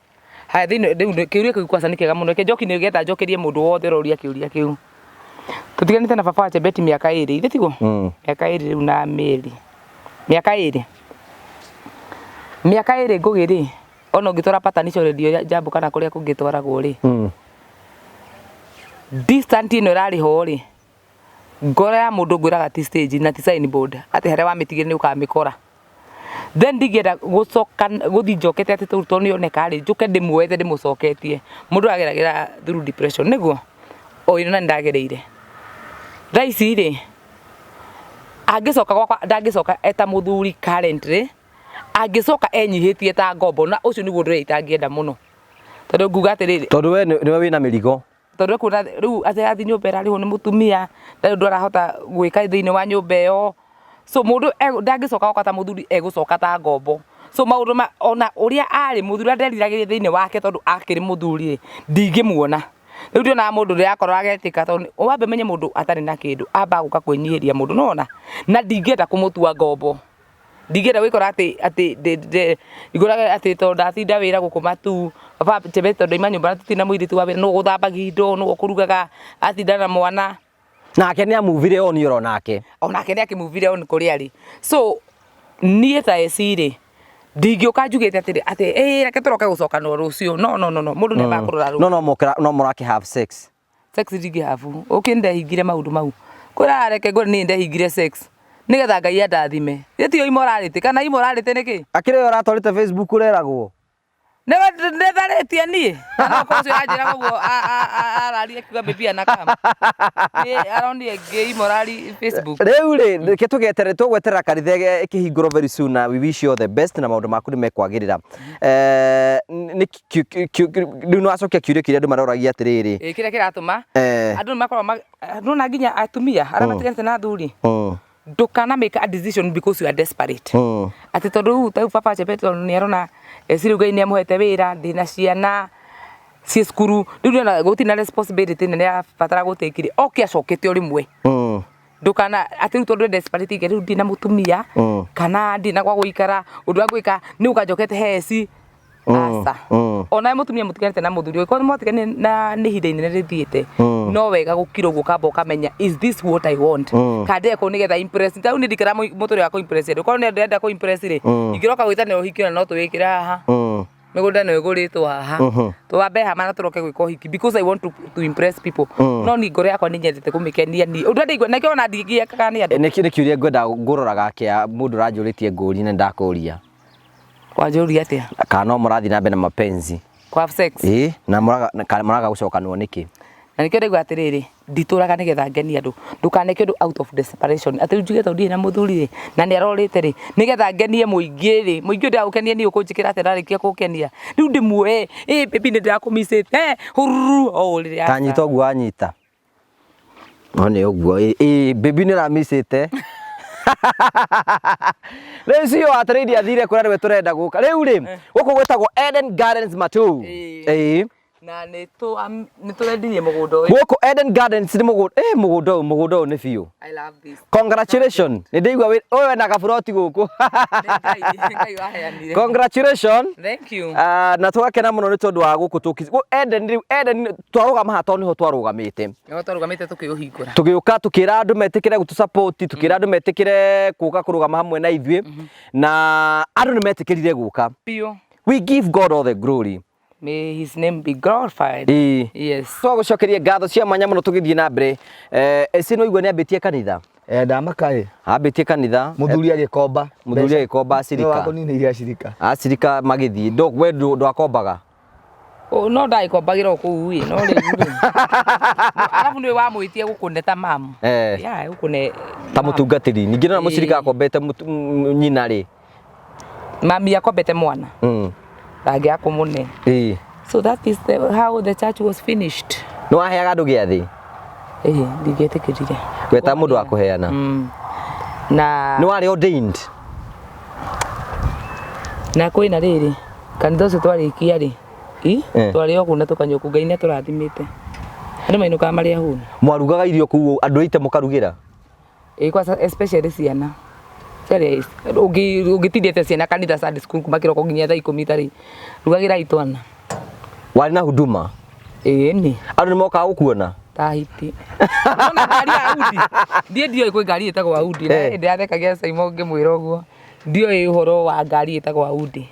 Haya thĩinĩ rĩu kĩũria kĩu kwanza nĩ kĩega mũno. Reke njoki nĩgetha njokerie mũndũ wothe ũroria kĩũria kĩu. Tũtiganĩte na baba wa Chebet mĩaka ĩrĩ, ithe tiguo? Mĩaka ĩrĩ rĩu na mĩeri. Mĩaka ĩrĩ. Mĩaka ĩrĩ Ngũgĩ rĩ, ona ũngĩtwara patanisho redio ya Jambo kana kũrĩa kũngĩ ĩtwaragwo rĩ, distance ĩno ĩrarĩ ho rĩ, ngoro ya mũndũ ngwĩraga ti stage na ti signboard atĩ harĩa wamĩtigire nĩ ũkamĩkora. Then ndingĩenda gũcoka gũthiĩ njokete atĩ tondũ nĩ oneka rĩ, njũke ndĩmuoete ndĩmũcoketie. Mũndũ ageragĩra through depression nĩguo? O ĩno na nĩ ndagereire. Thaa ici rĩ, angĩcoka gwakwa ndangĩcoka eta mũthuri currently, angĩcoka enyihĩtie ta ngombo na ũcio nĩguo ũndũ ũrĩa itangĩenda mũno. Tondũ nguga atĩrĩrĩ. Tondũ we nĩwe wĩna mĩrigo. Tondũ ekuona rĩu atĩ athiĩ nyũmba ĩrarĩhwo nĩ mũtumia, ndarĩ ũndũ arahota gwĩka thĩinĩ wa nyũmba ĩyo. So mũndũ ndangĩcoka gũka ta mũthuri egũcoka ta ngombo. So maũndũ ma ona ũrĩa arĩ mũthuri ũrĩa nderiragĩria thĩinĩ wake tondũ akĩrĩ mũthuri rĩ, ndingĩmuona. Rĩu ndionaga mũndũ ũrĩa akorwo agetĩka tondũ wambe ũmenye mũndũ atarĩ na kĩndũ ambaga gũka kwĩnyihĩria mũndũ nĩwona. Na ndingĩenda kũmũtua ngombo. Ndingĩenda gwĩkora atĩ atĩ ngorage atĩ tondũ ndatinda wĩra gũkũ Matuu, baba Chebet tondũ ndauma nyũmba na tũtirĩ na mũirĩtu wa wĩra nũ ũgũthambagia indo, nũ ũkũrugaga, atinda na mwana. Nake nĩ amuvire on oro nake. Onake nĩ akĩmuvire on kũrĩa arĩ. So niĩ ta eci rĩ, Ndingĩũka njugĩte atĩrĩ atĩ ĩĩ reke tũroke gũcokanwo rũciũ. No no no no, mũndũ nĩ ambaga kũrora rũciũ. No no mokĩra no mũrakĩ have sex. Sex ndingĩhabu. Ũkĩ ndehingire maũndũ mau. Kwĩra reke ngwĩre niĩ ndehingire sex. Nĩgetha Ngai andathime. Ĩ tiyo immorality kana immorality nĩ kĩ? Akĩrĩ we ũratwarĩte Facebook ũreragwo. Nĩtharĩtie niĩ? Kana okorwo ũcio ũranjĩra ũguo araria akiuga maybe anakam. Nĩ aronire ngĩ immorali Facebook. Rĩu rĩ, reke tũgeterere tũgweterera kanitha ĩkĩhingũrwo very soon na we wish you all the best na maũndũ maku nĩ mekwagĩrĩra. Eh, nĩ rĩu nĩ wacokia kĩũria kĩrĩa andũ maroragia atĩrĩrĩ. Ĩ kĩrĩa kĩratũma andũ nĩ makoragwo nona nginya atumia arĩa matiganĩte na athuri ndũkana make a decision because you are desperate. Atĩ tondũ rĩu ta rĩu baba Chebet tondũ nĩ arona eci rĩu Ngai nĩ amũhete wĩra ndĩna ciana ciĩ cukuru rĩu ndĩrona gũtirĩ na responsibility nene arabatara gũ take rĩ oke acokete o rĩmwe. Ndũkana atĩ rĩu tondũ desperate rĩu ndirĩ na mũtumia kana ndirĩ na gwa gũikara ũndũ wa gwĩka nĩ gũka njokete he eci. Aca. Ona mũtumia mũtiganĩte na mũthuri ũngĩkorwo mwatiganire na nĩ ihinda inene rĩthiĩte no wega gũkira ũguo ũkamba ũkamenya is this what I want kana ndĩreka ũũ nĩgetha impress ta rĩu niĩ ndikara mũtũrĩre wa kũ impress andũ korwo nĩ ndĩrenda kũ impress rĩ ingĩroka gwĩtanĩra ũhiki ona no tũwĩkĩre haha mĩgũnda no ĩgũrĩtwo haha twambe hama na tũroke gwĩka ũhiki because I want to impress people no niĩ ngoro yakwa nĩ nyendete kũmĩkenia niĩ ũndũ ũrĩa ndaigua na nĩkĩo ona ndingĩekaga nĩ andũ. Nĩ kĩũria ngwenda ngũroraga kĩa mũndũ ũranjũrĩtie ngũrie na nĩndakũria. Wanjũria atĩa? Kana no mũrathiĩ na mbere na mapenzi? Kũ have sex? Ĩĩ, na mũraga kana mũraga gũcokanwo nĩkĩ? Na nĩkĩo ndaigua atĩrĩrĩ, nditũraga nĩgetha ngenie andũ. Ndũkaneke ũndũ out of desperation. Atĩ rĩu njuge tondũ ndirĩ na mũthuri rĩ, na nĩ arorĩte rĩ, nĩgetha ngenie mũingĩ rĩ, mũingĩ ũyũ ndĩraũkenia niĩ ũkũnjĩkĩra atĩa ndarĩkia kũũkenia? Rĩu ndĩmuoe, ĩ baby nĩ ndĩrakũmicĩte, hururu, o ũrĩrĩ aca. Ta nyita ũguo wanyita. No nĩ ũguo ĩ baby nĩ ũramicĩte. Rĩu cio atĩrĩire athire kũrĩa nĩwe tũrenda gũka. Rĩu rĩ, gũkũ gwĩtagwo Eden Gardens Matuu. Ĩĩ. Na nĩ tũrendirie mũgũnda ũyũ. Gũkũ Eden Gardens nĩ mũgũnda, ĩ mũgũnda ũyũ, mũgũnda ũyũ nĩ biũ. I love this. Congratulations. Nĩ ndĩigua ũyũ wena gaburoti gũkũ. Nĩ Ngai waheanire. Congratulations. Thank you. Na tũgakena mũno nĩ tondũ wa gũkũ tũki Eden rĩu Eden twarũgama haha tondũ nĩho twarũgamĩte. Nĩho twarũgamĩte tũkĩũhingũra. Tũgĩũka tũkĩra andũ metĩkĩre gũtũ support, tũkĩra andũ metĩkĩre gũka kũrũgama hamwe na ithuĩ na andũ nĩ metĩkĩrire gũka. Biũ. We give God all the glory. May his name be glorified. Ĩĩ. Yes. Twagũcokeria ngatho cia mwanya mũno tũgĩthiĩ na mbere. Eci no igua nĩ ambĩtie kanitha. Ndamaka ĩ. Ambĩtie kanitha. Mũthuri agĩkomba. Mũthuri agĩkomba acirika. Nĩwe wakũninĩire acirika. Acirika magĩthiĩ. Ndo we ndwakombaga? No ndagĩkombagĩra o kũu ĩ, no rĩu rĩ. Arabu nĩwe wamwĩtie gũkũne ta mamu. Yeah, gũkũne Ta mũtungatĩri. Ningĩ no mũcirika akombete nyina rĩ. Mami akombete mwana. Ndangĩaga kũmũne. So that is how the church was finished. Nĩ waheaga andũ gĩathĩ? Ĩĩ, ndingĩetĩkĩrire. We ta mũndũ wa kũheana. Na Nĩ warĩ ordained? Na kwĩna rĩrĩ, kanitha ũcio twarĩkia rĩ, twarĩ o kũu na tũkanyua kũu, Ngai nĩ atũrathimĩte. Andũ mainũkaga marĩ ahũnu. Mwarugaga irio kũu andũ aite mũkarugĩra? Ĩĩ kwanza especially ciana. Ũngĩtindia atĩa ciana kanitha Sunday school kuma kĩroko nginya thaa ikũmi tarĩ, rugagĩrai twana. Warĩ na huduma? Ĩĩ nĩ. Andũ nĩ mokaga gũkuona? Ta hiti. Nĩwona ngari ya Audi? Niĩ ndioĩ kwĩ ngari ĩtagwo Audi. Na ndĩrathekagia Saimo ngĩmwĩra ũguo. Ndioĩ ũhoro wa ngari ĩtagwo Audi.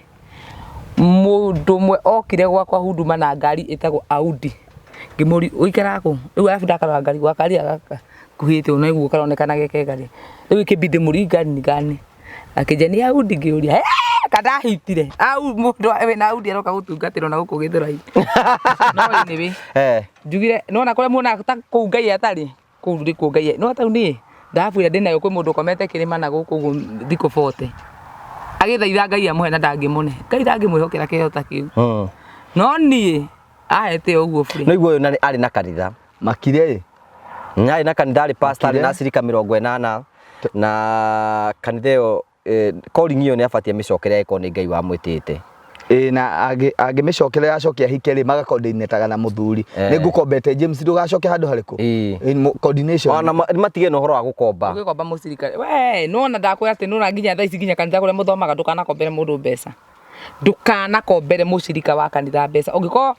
Mũndũ ũmwe okire gwakwa huduma na ngari ĩtagwo Audi. Ngĩmũria ũikaraga kũ? Rĩu arabu ndakarora ngari gakari gaka gakuhĩte ũũ na ũguo karonekana ge kega rĩ. Rĩu ĩkĩmbidi ndĩmũrie ngari nĩ gani. Akĩnjĩra nĩ Audi ngĩũria ka ndahitire. Mũndũ wĩna Audi aroka gũtungatĩrwo na gũkũ Gĩthũrai. No anyway, njugire nĩwona kũrĩa muonaga ta kũu Ngai atarĩ, kũu nĩkuo Ngai nĩwona ta rĩu niĩ thahabu ĩrĩa ndĩnayo kwĩ mũndũ ũkomete kĩrĩma na gũkũ ũguo thikũ 40. Agĩthaitha Ngai amũhe na ndangĩmũne. Ngai ndangĩmwĩhokera kĩheo ta kĩu. No niĩ ahete ũguo bure. No igua ũyũ arĩ na kanitha. Makire ĩ. Arĩ na kanitha, arĩ pastor, arĩ na acirika 80 na kanitha ĩyo calling ĩyo nĩ abatie amĩcokere angĩkorwo nĩ Ngai wamwĩtĩte. Ĩĩ na angĩmĩcokerera acoke ahike rĩ magacoordinataga na mũthuri. Nĩ ngũkombete James ndũgacoke handũ harĩkũ? Coordination. Ona matige na ũhoro wa gũkomba. Ũgĩkomba mũcirika. We nĩwona ndakwĩra atĩ nĩwona nginya thaa ici nginya kanitha kũrĩa mũthomaga ndũkanakombere mũndũ mbeca. Ndũkanakombere mũcirika wa kanitha mbeca. Ũngĩkorwo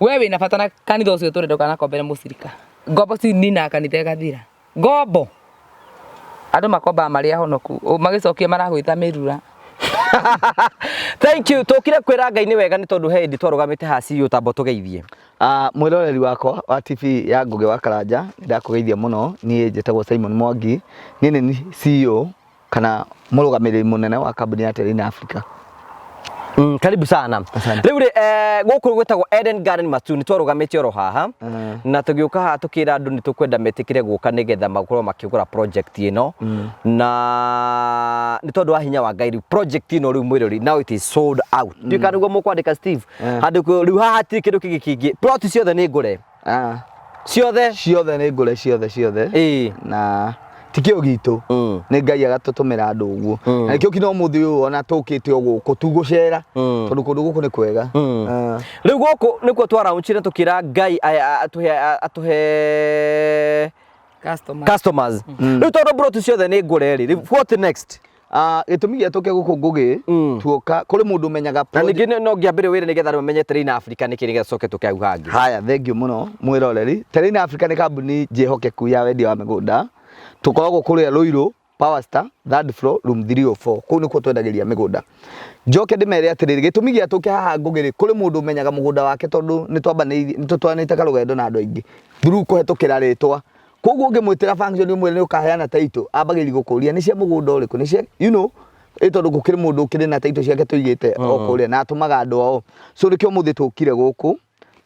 we wĩna bata na kanitha ũcio ũtũre ndũkanakombere mũcirika. Ngombo cininaga kanitha ĩgathira. Ngombo. Andũ makombaga marĩ ahonoku. Magĩcokia maragwĩta mĩrura. Thank you. Tũkire kwĩra Ngai nĩ wega nĩ tondũ he hĩndĩ twarũgamĩte haha CEO tambo tũgeithie. Ah, mwĩroreri wakwa wa TV ya Ngũgĩ wa Karanja nĩ ndakũgeithia mũno. Niĩ njĩtagwo Simon Mwangi, niĩ nĩ niĩ CEO kana mũrũgamĩrĩri mũnene wa kambuni ya Terrain Africa. Karibu sana. Asante. Rĩu rĩ gũkũ gwĩtagwo Eden Garden Matuu nĩ twarũgamĩte oro haha na tũgĩũka haha tũkĩra andũ nĩ tũkwenda metĩkĩre gũka nĩgetha makorwo makĩgũra project ĩno na nĩ tondũ wa hinya wa Ngai rĩu project ĩno rĩu mwĩrori now it is sold out. Ndiũĩ kana nĩguo mũkwandĩka Steve. Handũ rĩu haha hatirĩ kĩndũ kĩngĩ kĩngĩ plot ciothe nĩ ngũre. Ciothe Ciothe nĩ ngũre ciothe ciothe. Na ti kĩo gitũ nĩ Ngai agatũtũmĩra andũ ũguo na nĩkĩo kinya ũmũthĩ ũyũ ona tũkĩte o gũkũ tugũcera tondũ kũndũ gũkũ nĩ kwega. Rĩu gũkũ nĩkuo twaraunchire tũkĩra Ngai atũhe Customer. Customers. Rĩu tondũ plot ciothe nĩ ngũre rĩ, rĩu what next? Ah, gĩtũmi gĩa tũke gũkũ Ngũgĩ tuoka kũrĩ mũndũ ũmenyaga Na ningĩ no ngĩambĩrĩria wĩra nĩgetha andũ mamenye Terrain Africa nĩkĩ nĩgetha tũcoke tũke hau hangĩ. Haya, thank you mũno mwĩroreri. Terrain Africa nĩ kambuni njĩhokeku ya wendia wa mĩgũnda. Tũkoragwo kũrĩa Ruiru Power Star, third floor, room 304. Kũu nĩkuo twendagĩria mĩgũnda. Njoke ndĩmere atĩrĩrĩ, gĩtũmi gĩa tũke haha Ngũgĩ rĩ, kũrĩ mũndũ ũmenyaga mũgũnda wake tondũ nĩ twambanĩirie, nĩ tũtwaranĩte karũgendo na andũ aingĩ through kũhetũkĩra rĩtwa. Koguo ũngĩmwĩtĩra function ũmwĩre nĩ ũkaheana title, ambagĩrĩria gũkũria nĩ cia mũgũnda ũrĩkũ, nĩ cia you know, ĩ tondũ gũkĩrĩ mũndũ ũkĩrĩ na title ciake tũigĩte o kũrĩa na atũmaga andũ ao. So nĩkĩo ũmũthĩ tũkire gũkũ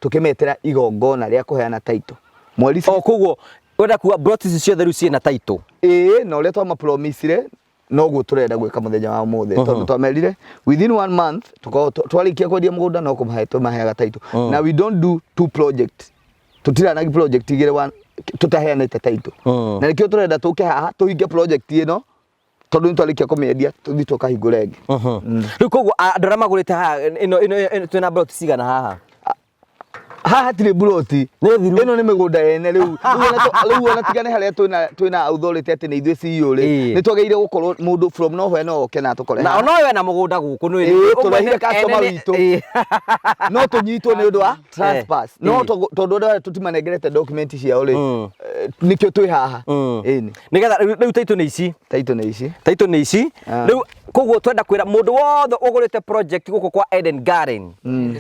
tũkĩmetĩra igongona rĩa kũheana title. Mweri O koguo wenda kuga plot ici ciothe rĩu ciĩna title. Ĩĩ, na ũrĩa twamapromisire noguo tũrenda gwĩka mũthenya wa ũmũthĩ tondũ twamerire within one month tũkorwo twarĩkia kwendia mũgũnda no kũmahe tũmaheaga title. Na we don't do two project, tũtiranagi project igĩrĩ tũtaheanĩte title. Na nĩkĩo tũrenda tũke haha tũhinge project ĩno tondũ nĩ twarĩkia kũmĩendia tũthiĩ tũkahingũre ĩngĩ. Rĩu koguo andũ arĩa magũrĩte haha ĩno ĩno twĩna plot cigana haha? Haha hatirĩ mburoti. Nĩ thiru. Ĩno nĩ mĩgũnda yene rĩu. Rĩu ona tigane harĩa twĩna authority atĩ nĩ ithuĩ CEO rĩ, nĩ twagĩrĩire gũkorwo mũndũ from nowhere no oke na atũkore Na haha. ona ũyũ ena mũgũnda gũkũ nĩ Ĩĩ, tũrehire customer witũ. No tũnyitwo nĩ ũndũ wa trespass no tondũ andũ aya tũtimanengerete document ciao rĩ, nĩkĩo twĩ haha. Ĩni. Nĩgetha rĩu title nĩ ici. Title nĩ ici. Title nĩ ici. Rĩu koguo twenda kwĩra mũndũ wothe ũgũrĩte project gũkũ kwa Eden Garden.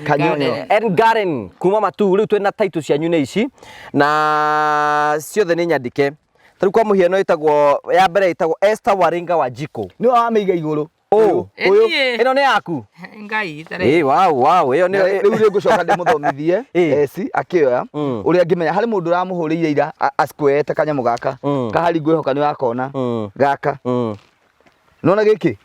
Kanyonyo. Eden Garden kuma Matuu, rĩu twĩna title cianyu nĩ ici na ciothe nĩ nyandĩke. Ta rĩu kwa mũhiano ĩtagwo ya mbere ĩtagwo Esther Waringa wa Jiko. Nĩwe wamĩiga igũrũ. Ũũ. Ũyũ. Ĩniĩ. Ĩno nĩ yaku? Ngai itarĩ. Ĩĩ, wow, wow, ĩyo nĩ Rĩu rĩ ngũcoka ndĩmũthomithie eci akĩoya ũrĩa ngĩmenya harĩ mũndũ ũramũhũrĩire ira asquarete kanyamũ gaka kahari ngwĩhoka nĩ wakona gaka. Nona gĩkĩ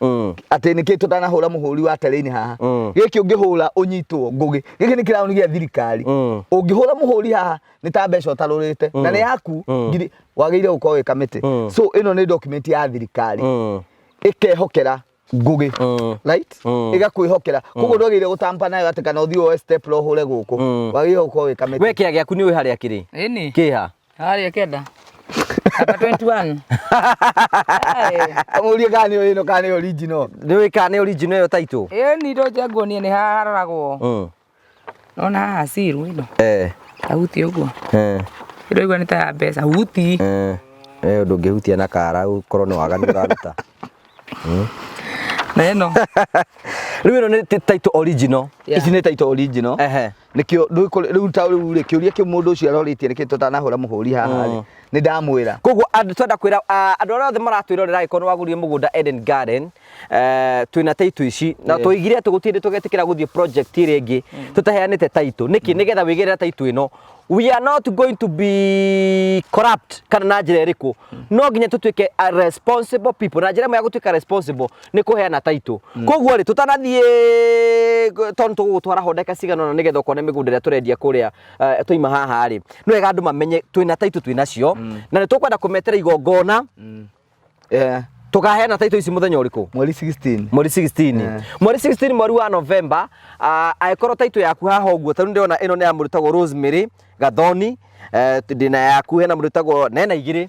atĩ nĩkĩ tũtanahũra mũhũri wa terrain haha. Gĩkĩ ũngĩhũra ũnyitwo Ngũgĩ, gĩkĩ nĩ kĩraũni gĩa thirikari. Ũngĩhũra mũhũri haha nĩ ta mbeca ũtarũrĩte na nĩ yaku ngiri wagĩrĩire gũkorwo wĩ kamĩtĩ. So ĩno nĩ document ya thirikari ĩkehokera Ngũgĩ, right, ĩgakwĩhokera koguo ndwagĩrĩire gũtampa nayo atĩ kana ũthiĩ woe stapler ũhũre gũkũ, wagĩrĩire gũkorwo wĩ kamĩtĩ. We kĩa gĩaku nĩ ũĩ harĩa kĩrĩ? Ĩni. Kĩha? Harĩa kenda. Namba 21. Amũrie kana nĩ ĩno kana nĩ original. Nĩ ũĩ kana nĩ original ĩyo title? Ĩni ndũnje nguonie nĩ haha haroragwo. Nona haha siru ĩno. Tahuti ũguo. Ĩroigua nĩ ta ya mbeca. Huti. Ĩyo ndũngĩhutia na kara ũkorwo nĩ waganu ũraruta. Na ĩno. Rĩu ĩno nĩ title original. Ici nĩ title original. Nĩkĩo rĩu ta rĩu rĩ kĩũria kĩu mũndũ ũcio arorĩtie nĩkĩ tũtanahũra mũhũri haha rĩ, nĩ ndamwĩra. Koguo andũ twenda kwĩra andũ arĩa othe maratwĩrorera angĩkorwo nĩ wagũrire mũgũnda Eden Garden, twĩna title ici na tũigire atĩ gũtirĩ tũgetĩkĩra gũthiĩ project ĩrĩa ĩngĩ tũtaheanĩte title. Nĩkĩ? Nĩgetha wĩgĩrĩre title ĩno. We are not going to be corrupt kana na njĩra ĩrĩkũ, no nginya tũtuĩke a responsible people, na njĩra ĩmwe ya gũtuĩka responsible nĩ kũheana title. Koguo rĩ, tũtanathiĩ tondũ tũgũgũtwara ho ndagĩka cigana ũna nĩgetha ũkone mĩgũnda ĩrĩa tũrendia kũrĩa, twaima haha rĩ, nĩ wega andũ mamenye twĩna title twĩnacio na nĩ tũkwenda kũmetera igongona. Tũkaheana title ici mũthenya ũrĩkũ? Mweri 16. Mweri 16. Mweri 16 mweri wa November. Angĩkorwo title yaku haha ũguo, tarĩu ndĩrona ĩno nĩ ya mũndũ ũtagwo Rosemary Gathoni, ndĩna yaku, hena mũndũ ũtagwo nena igĩrĩ.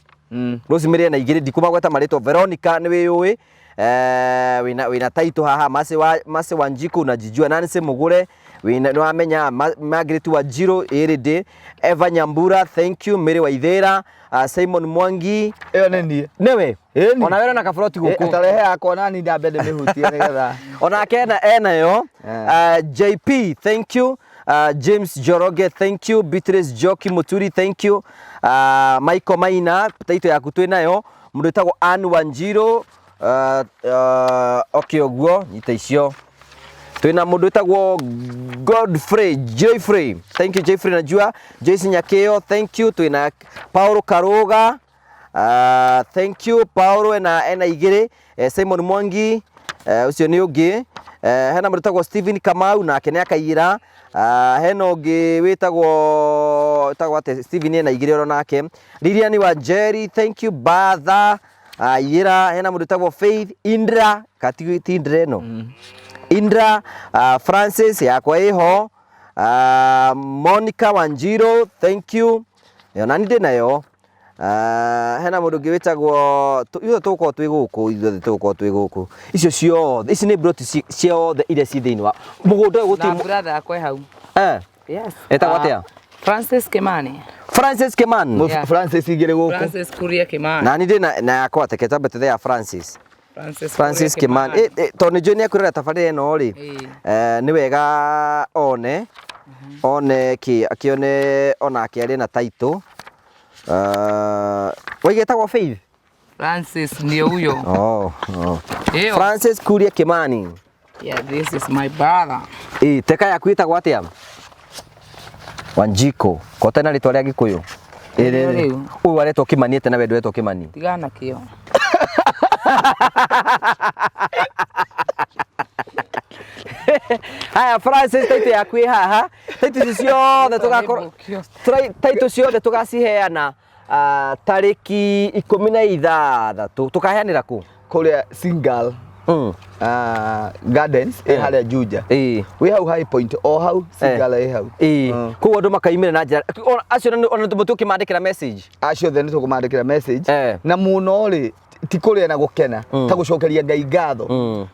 Rosemary ena igĩrĩ, ndikumagweta marĩtwa. Veronica nĩ wĩyũĩ. Wĩna title haha. Mercy wa Mercy Wanjiku, unajijua. Nancy Mugure, wĩna nĩwamenya. Margaret Wanjiru ĩrĩ ndĩ Eva Nyambura, thank you. Mary Waithera, Simon Mwangi. Ĩyo nĩ niĩ. Nĩwe. Ĩni. Ona wena na kaburoti gũkũ. Tarehe yakwa nani ndambe ndĩmĩhutie nĩgetha. Onake enayo. JP, thank you. James Joroge, thank you. Beatrice Joki Muturi, thank you. Michael Maina, title yaku twĩ nayo. Mũndũ wĩtagwo Ann Wanjiru, okay, ũguo nyita icio. Twĩna mũndũ wĩtagwo Godfrey Jeffrey, thank you Jeffrey. Najua Joyce Nyakeo, thank you. Twĩna Paulo Karuga, thank you Paulo, ena igĩrĩ. Simon Mwangi, ũcio nĩ ũngĩ. Hena mũndũ wĩtagwo Stephen Kamau, nake nĩ akaiyĩra. Hena ũngĩ wĩtagwo atĩ Stephen ena igĩrĩ oro nake. Lilian Wanjeri, thank you. Batha aiyĩra. Hena mũndũ wĩtagwo Faith Indra kati ti Indra ĩno. Indra, Francis yakwa ĩho. Monica Wanjiro, thank you. Ona ni ndĩ nayo. Hena mũndũ ũngĩ wĩtagwo ithuothe tũgũkorwo twĩ gũkũ, ithuothe tũgũkorwo twĩ gũkũ. Icio ciothe ici nĩ ploti ciothe iria ci thĩinĩ wa mũgũnda ũyũ. Na gũtirĩ brother yakwa hau. Yes. Etagwo atĩa? Francis Kimani. Francis Kimani. Francis igĩrĩ gũkũ. Francis Kuria Kimani. Na ni ndĩ na yakwa teke twambe tuthe ya Francis. Francis Francis Kuria. Kimani, tondũ nĩ njũĩ nĩ ekwĩrora tabarĩra ĩno rĩ, nĩ wega one kĩ akĩone onake arĩ na title. Waiga ĩtagwo Faith. Francis ndio huyo. Oh. Eyo. Francis Kuria Kimani. Yeah, this is my brother. Ĩ teka yaku ĩtagwo atĩa? Wanjiko kota na rĩtwa rĩa Gĩkũyũ. Nĩrĩo rĩu. Ũyũ aretwo Kimani ate na we ndũretwo Kimani? Tigana kĩo. Haya Francis, title yaku ĩ haha. Title ici ciothe tũgakorwo title ciothe tũgaciheana tarĩki 16. Tũkaheanĩra kũ? Kũrĩa Single Gardens ĩ harĩa Juja. Wĩ hau High Point o hau Single ĩ hau. Koguo andũ makaimĩra na njĩra acio ona mũtũkĩmandĩkĩra message. Acio othe nĩ tũkũmandĩkĩra message. Na mũno rĩ, ti kũrĩa na gũkena ta gũcokeria Ngai ngatho.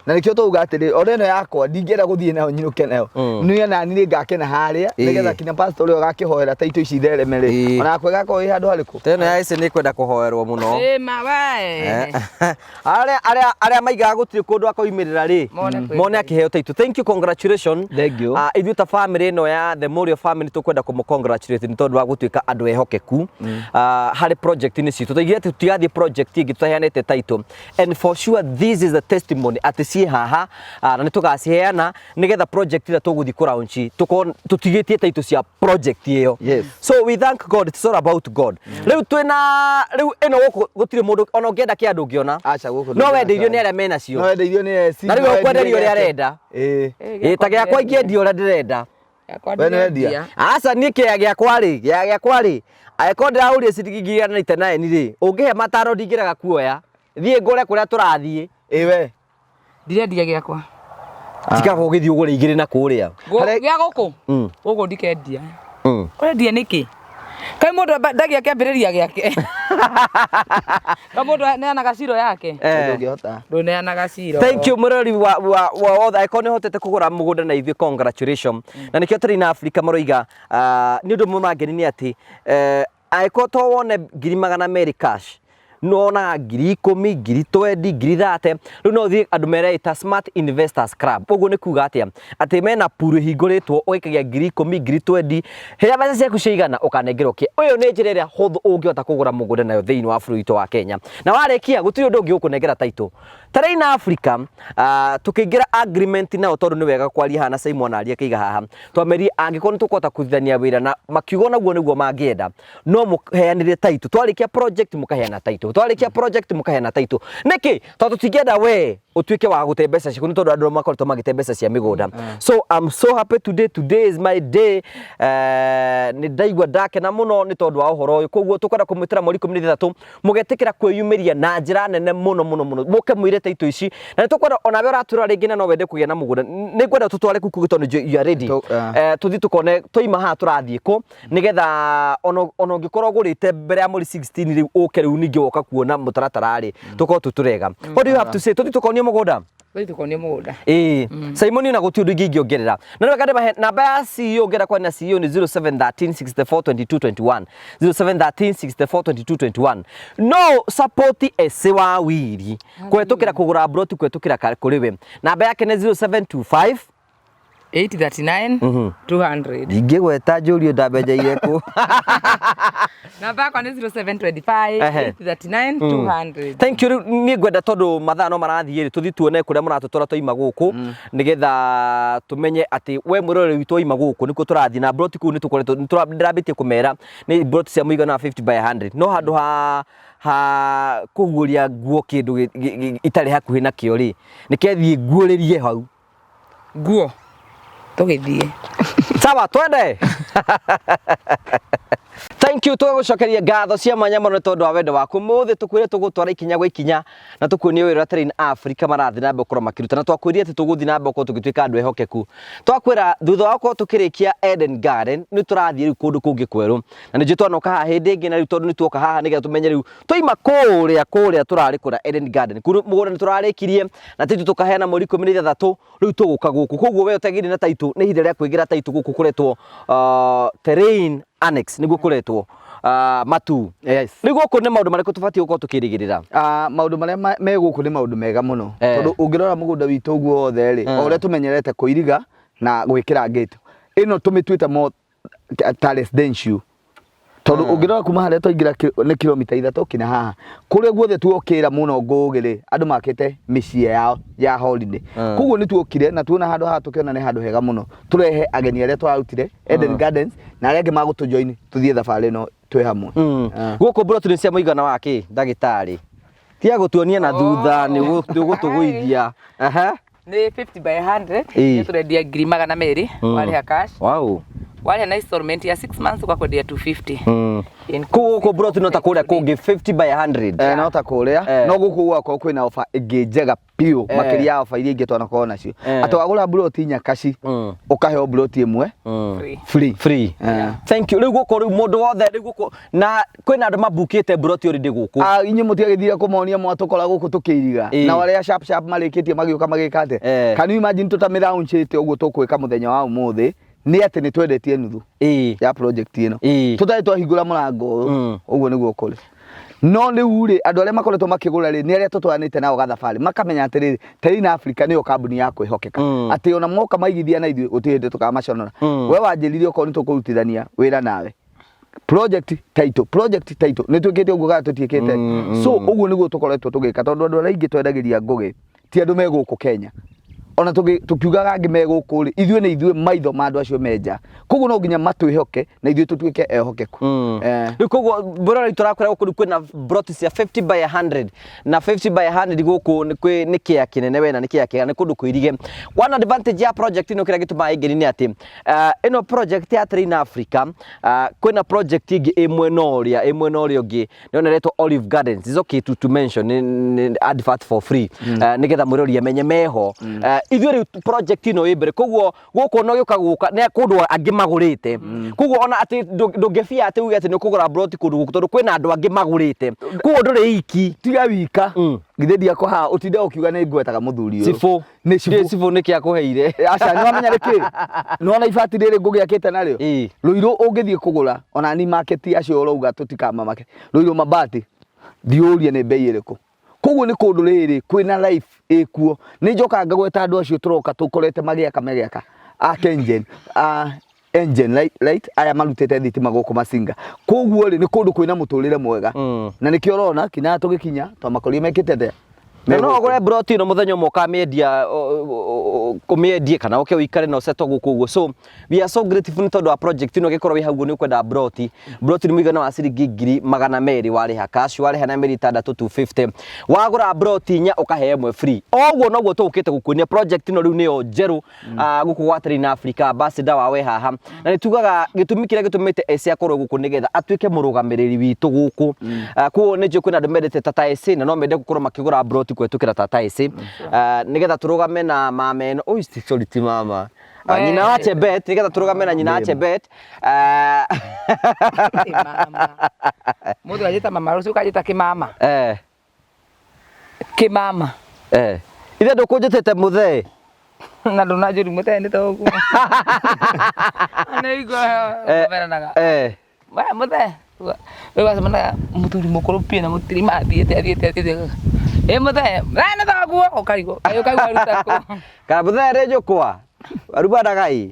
Na nĩkĩo twauga atĩrĩ, ona ĩno yakwa ndingĩenda gũthiĩ nayo nyinũke nayo. Niĩ nani nĩ ngakena harĩa nĩgetha kinya pastor ũrĩa ũgakĩhoera taito ici ithereme rĩ, ona yakwa ĩgakorwo ĩ handũ harĩkũ. Teno ya ici nĩ kwenda kũhoerwo mũno. Ĩ ma we. Arĩa maigaga gũtirĩ kũndũ akoimĩrĩra rĩ, Mone kwĩ mone Ngai. akĩheo taito. Thank you, congratulations. Thank you. Ithuĩ ta family ĩno ya the Morio family tũkwenda kũmũ congratulate nĩ tondũ wa gũtuĩka andũ ehokeku harĩ project-inĩ citũ. Tũigire atĩ tũtigathiĩ project ĩngĩ tũtaheanĩte title, and for sure this is a testimony atĩ ciĩ haha, na nĩ tũgaciheana nĩgetha project ĩrĩa tũgũthiĩ kũ launch tũkorwo tũtigĩtie title cia project ĩyo. So we thank God, it's all about God. Rĩu twĩna rĩu ĩno gũkũ gũtirĩ mũndũ ona ũngĩenda kĩa ndũngĩona. Aca, gũkũ no ndũngĩona wendeirio kĩandũ. nĩ arĩa menacio. No wendeirio nĩ AC. Na rĩu no ũkwenderio ũrĩa wendirio arenda. Ĩĩ. Ĩ ta gĩakwa ingĩendia ũrĩa ndĩrenda. Yakwa We nĩ ndĩrendia. wendia? Aca, niĩ kĩea gĩakwa rĩ, gĩa gĩakwa rĩ, angĩkorwo ndĩragũrire ciringi 199 rĩ, ũngĩhe matano ndingĩrega kuoya thiĩ ngũre kũrĩa tũrathiĩ. Ĩ we. Ndirendia gĩakwa. Tikaga ũgĩthiĩ ũgũre igĩrĩ na kũrĩa. Gĩa gũkũ. Gũkũ ndikendia. Ũrendia nĩkĩ? Kaĩ mũndũ ndagia kĩambĩrĩria gĩake? Kaĩ mũndũ neanaga ciro yake? Ndũngĩhota. Ndũneanaga ciro. Thank you mũrori wa wothe angĩkorwo nĩ ũhotete kũgũra mũgũnda na ithuĩ, congratulations. Na nĩkĩo tũrĩ na Africa maroiga, nĩ ũndũ ũmwe mangeni nĩ atĩ angĩkorwo to wone 200,000 cash, nĩwonaga 10,000, 20,000, 30,000. Rĩu no ũthiĩ andũ mereĩta Smart Investors Club. Ũguo nĩ kuga atĩa? Atĩ mena pool ĩhingũrĩtwo ũgaikagia 10,000, 20,000, rĩrĩa mbeca ciaku ciaigana ũkanengerwo kĩ. Ũyũ nĩ njĩra ĩrĩa hũthũ ũngĩhota kũgũra mũgũnda nayo thĩinĩ wa bũrũri witũ wa Kenya. Na warĩkia gũtirĩ ũndũ ũngĩ ũkũnengera title. Terrain Africa, tukĩingĩra agreement nao, tondũ nĩ wega kwaria haha na Simon aria akĩiga haha, twamerire angĩkorwo nĩ tũkũhota kũrutithania wĩra na makiuga naguo nĩguo mangĩenda, no mũheanĩre title. Twarĩkia project mũkaheana title, twarĩkia project mũkaheana title. Nĩkĩ? Tondũ tũtingĩenda we Ũtuĩke wa gũte mbeca ciaku nĩ tondũ andũ makoretwo magĩte mbeca cia mĩgũnda. So I'm so happy today. Today is my day. Nĩ ndaigua ndakena mũno nĩ tondũ wa ũhoro ũyũ. Koguo tũkwenda kũmwĩtĩra mweri 16 mũgetĩkĩra kwĩyumĩria na njĩra nene mũno mũno mũno, mũke mũire taito ici, na nĩ tũkwenda onawe ũratũra rĩngĩ na no wende kũgĩa na mũgũnda, nĩ ngwenda tũtware kuku tondũ you are ready. Tũthiĩ tũkone twaima haha tũrathiĩ kũ, nĩgetha ona ũngĩkorwo ũgũrĩte mbere ya mweri 16 rĩu ũke rĩu ningĩ woka kuona mũtaratara rĩ, tũkorwo twĩ tũrega. What do you have to say? Tũthiĩ tũkonio mũgũnda. Tũthiĩ tũkonio mũgũnda. Ĩĩ, Simon, ona gũtirĩ ũndũ ingĩ ingĩongerera. Na nĩ wega ndĩmahe namba ya CEO. Ũngĩenda kwaria na CEO nĩ 0713 64 22 21, 0713 64 22 21. No support ese wa wiri kũhetũkĩra kũgũra broti kũhetũkĩra kũrĩ we. Namba yake nĩ 0725 839 200. Ndingĩgweta njũrio ndambenjeire kũ. Namba yakwa nĩ 0725 839 200. Thank you. Rĩu niĩ ngwenda, tondũ mathaa no marathiĩ rĩ, tũthiĩ tuone kũrĩa mũratũtwara twaima gũkũ, nĩgetha tũmenye atĩ we mwĩroreri witũ waima gũkũ nĩkuo tũrathiĩ na broti kũu. Nĩ tũkoretwo ndĩrambĩtie kũmera nĩ broti cia mũigana wa 50 by 100, no handũ ha kũguũria nguo kĩndũ itarĩ hakuhĩ nakĩo rĩ, nĩkethiĩ nguũrĩrie hau. Nguo tũgĩthiĩ. Sawa, twende. Thank you. Tũgagũcokeria ngatho cia mwanya mũno nĩ tondũ wa wendo waku. Mũthĩ tũkwĩre tũgũtwara ikinya gwa ikinya na tũkuonie wĩra ũrĩa Terrain Africa marathiĩ na mbere gũkorwo makĩruta, na twakwĩrire atĩ tũgũthiĩ na mbere gũkorwo tũgĩtuĩka andũ ehokeku. Twakwĩra thutha wa gũkorwo tũkĩrĩkia Eden Garden nĩ tũrathiĩ rĩu kũndũ kũngĩ kwerũ, na nĩ njũĩ twanoka haha hĩndĩ ĩngĩ, na rĩu tondũ nĩ tuoka haha nĩgetha tũmenye rĩu twaima kũrĩa tũrarĩ kũrĩa Eden Garden kũrĩa mũgũnda nĩ tũrarĩkirie na title tũkaheana mweri 16. Rĩu tũgũka gũkũ, koguo we ũtagĩire na title nĩ ihinda rĩa kwĩgĩra title gũkũ kũretwo Terrain Annex, nĩguo kũretwo Matu. Yes. Rĩu gũkũ nĩ maũndũ marĩkũ tũbatiĩ gũkorwo tũkĩrĩgĩrĩra? Ah, maũndũ marĩa me gũkũ nĩ maũndũ mega mũno, tondũ ũngĩrora mũgũnda witũ ũguo wothe rĩ, o ũrĩa tũmenyerete kũiriga na gwĩkĩra gate ĩno, tũmĩtuĩte mo ta residential, tondũ ũngĩrora kuma harĩa twaingĩra nĩ kilomita 3 kinya haha, kũrĩa guothe tuokĩra mũno Ngũgĩ rĩ, andũ makĩte mĩciĩ yao ya holiday. Koguo nĩ tuokire na tuona handũ haha, tũkĩona nĩ handũ hega mũno tũrehe ageni arĩa twarutire Eden Gardens na arĩa angĩ magũtũjoin, tũthiĩ thabarĩ ĩno twĩ hamwe. Gũkũ mburoti nĩ cia mũigana wa kĩ, ndagĩtarĩ? Tiga gũtuonia na thutha, nĩ ũgũtũgũithia. Aha. Nĩ 50 by 100. Ĩĩ. Nĩ tũrendia 200,000 warĩha cash. Warĩha na installment ya 6 months ũgakwendia 250. Kũu gũkũ mburoti no ta kũrĩa kũngĩ, 50 by 100? Eh, no ta kũrĩa. No gũkũ gwakorwo kwĩna ofa ĩngĩ njega biũ, makĩria ya ofa iria ingĩ twanakorwo nacio, atĩ wagũra mburoti nyakaci ũkaheo mburoti ĩmwe Free. free. Free. Thank you. Rĩu gũkũ rĩu mũndũ wothe rĩu gũkũ na kwĩna andũ mabukĩte mburoti already gũkũ. Ah, inyuĩ mũtiagĩthire kũmonia mwatũkora gũkũ tũkĩiriga? Na arĩa sharp sharp marĩkĩtie magĩũka magĩka atĩa? Can you imagine tũtamĩlaunchĩte ũguo tũkwĩka mũthenya wa ũmũthĩ, nĩ atĩ nĩ twendetie nuthu ya project ĩno tũtarĩ twahingũra mũrango ũyũ. Ũguo nĩguo kũrĩ. No rĩu rĩ, andũ arĩa makoretwo makĩgũra rĩ, nĩ arĩa tũtwaranĩte nao gathabarĩ, makamenya atĩrĩrĩ, Terrain Africa nĩyo kambuni ya kwĩhokeka, atĩ ona moka maigithia na ithuĩ gũtirĩ hĩndĩ tũkamaconora. We wanjĩrire okorwo nĩ tũkũrutithania wĩra nawe project title, project title nĩ twĩkĩte ũguo kana tũtiĩkĩte? So ũguo nĩguo tũkoretwo tũgĩka, tondũ andũ arĩa aingĩ twendagĩria Ngũgĩ ti andũ me gũkũ Kenya. Ona tũkiugaga angĩ me gũkũ rĩ, ithuĩ nĩ ithuĩ maitho ma andũ acio me nja, koguo no nginya matwĩhoke na ithuĩ tũtuĩke ehokeku. Rĩu koguo mbũrora tũrakwĩra gũkũ rĩu kwĩna broti cia 50 by 100, na 50 by 100 gũkũ nĩ nĩ kĩea kĩnene wena, nĩ kĩea kĩega, nĩ kũndũ kũirige. One advantage ya project ĩno kĩrĩa gĩtũmaga ĩngeni nĩ atĩ ĩno project ya Terrain Africa, kwĩna project ĩngĩ ĩ mwena ũrĩa ũngĩ nĩona ĩretwo Olive Gardens. It's okay to mention, nĩ advert for free, nĩgetha mwĩrori amenye meho. Ithuĩ rĩu project ĩno ĩ mbere, koguo gũkũ no gĩũka gũka nĩ kũndũ angĩ magũrĩte, koguo ona atĩ ndũngĩbia atĩ uge atĩ nĩ ũkũgũra plot kũndũ gũkũ, tondũ kwĩna andũ angĩ magũrĩte, koguo ndũrĩ iki. Tiga wika. Githĩ ndiakwa haha ũtinde ũkiuga nĩ ngwetaga mũthuri ũyũ? Cibũ. Nĩ cibũ. Cibũ nĩkĩ akũheire? Aca, nĩ wamenya nĩkĩ? Nĩwona ibati rĩrĩ ngũgĩakĩte narĩo? Rũirũ ũngĩthiĩ kũgũra ona ni market acio ũrauga tũtikamamake, Rũirũ mabati, thiĩ ũrie nĩ bei ĩrĩkũ. Koguo nĩ kũndũ rĩrĩ kwĩna life ĩkuo. Nĩ njokaga ngagweta andũ acio tũroka tũkorete magĩaka a Kengen, a Engen right, right, aya marutĩte thitima gũkũ Masinga. Koguo rĩ, nĩ kũndũ kwĩna mũtũrĩre mwega, na nĩkĩo ũrona kinya tũgĩkinya twamakorire mekĩte atĩa. Na no ũgũre broti ĩno mũthenya ũmwe ũkamĩendia. Ũmĩendie kana ũke ũikare na ũsettle gũkũ ũguo. So we are so grateful nĩ tondũ wa project ĩno. Ũngĩkorwo wĩ hau ũguo nĩ ũkwenda broti, broti nĩ mũigana wa ciringi 200,000 warĩha cash, warĩha na mĩeri 6 250, wagũra broti inya ũkaheo ĩmwe free. O ũguo noguo tũgũkĩte gũkuonia project ĩno rĩu nĩyo njerũ gũkũ gwa Terrain Africa. Ambassador wa we haha, na nĩ tugaga gĩtũmi kĩrĩa gĩtũmĩte ese akorwo gũkũ nĩgetha atuĩke mũrũgamĩrĩri witũ gũkũ. Koguo nĩ njũĩ kwĩna andũ mendete Tata Ese na no mende gũkorwo makĩgũra broti kũhetũkĩra Tata Ese, nĩgetha tũrũgame na mama ĩno. Oi, sorry, ti mama. Nyina wa Chebet, nĩgetha tũrũgame na nyina wa Chebet. Ĩ mama. Mũndũ anjĩta mama, rũciũ ũkanjĩta kĩmama. Kĩmama. Ithe ndũkũnjĩtĩte mũthee. Na ndũnanjũri mũthee nĩ toguo. Nĩ igua meranaga. We mũthee. Rĩu wacemania mũthuri mũkũrũ biũ na mũtirima athiĩte athiĩte athiĩte. Ĩ mũthee, we nĩ thoguo ũkarigwo. Kaĩ ũkaigua aruta kũ? Kana mũthee rĩ njũkwa. Arumanaga ĩ.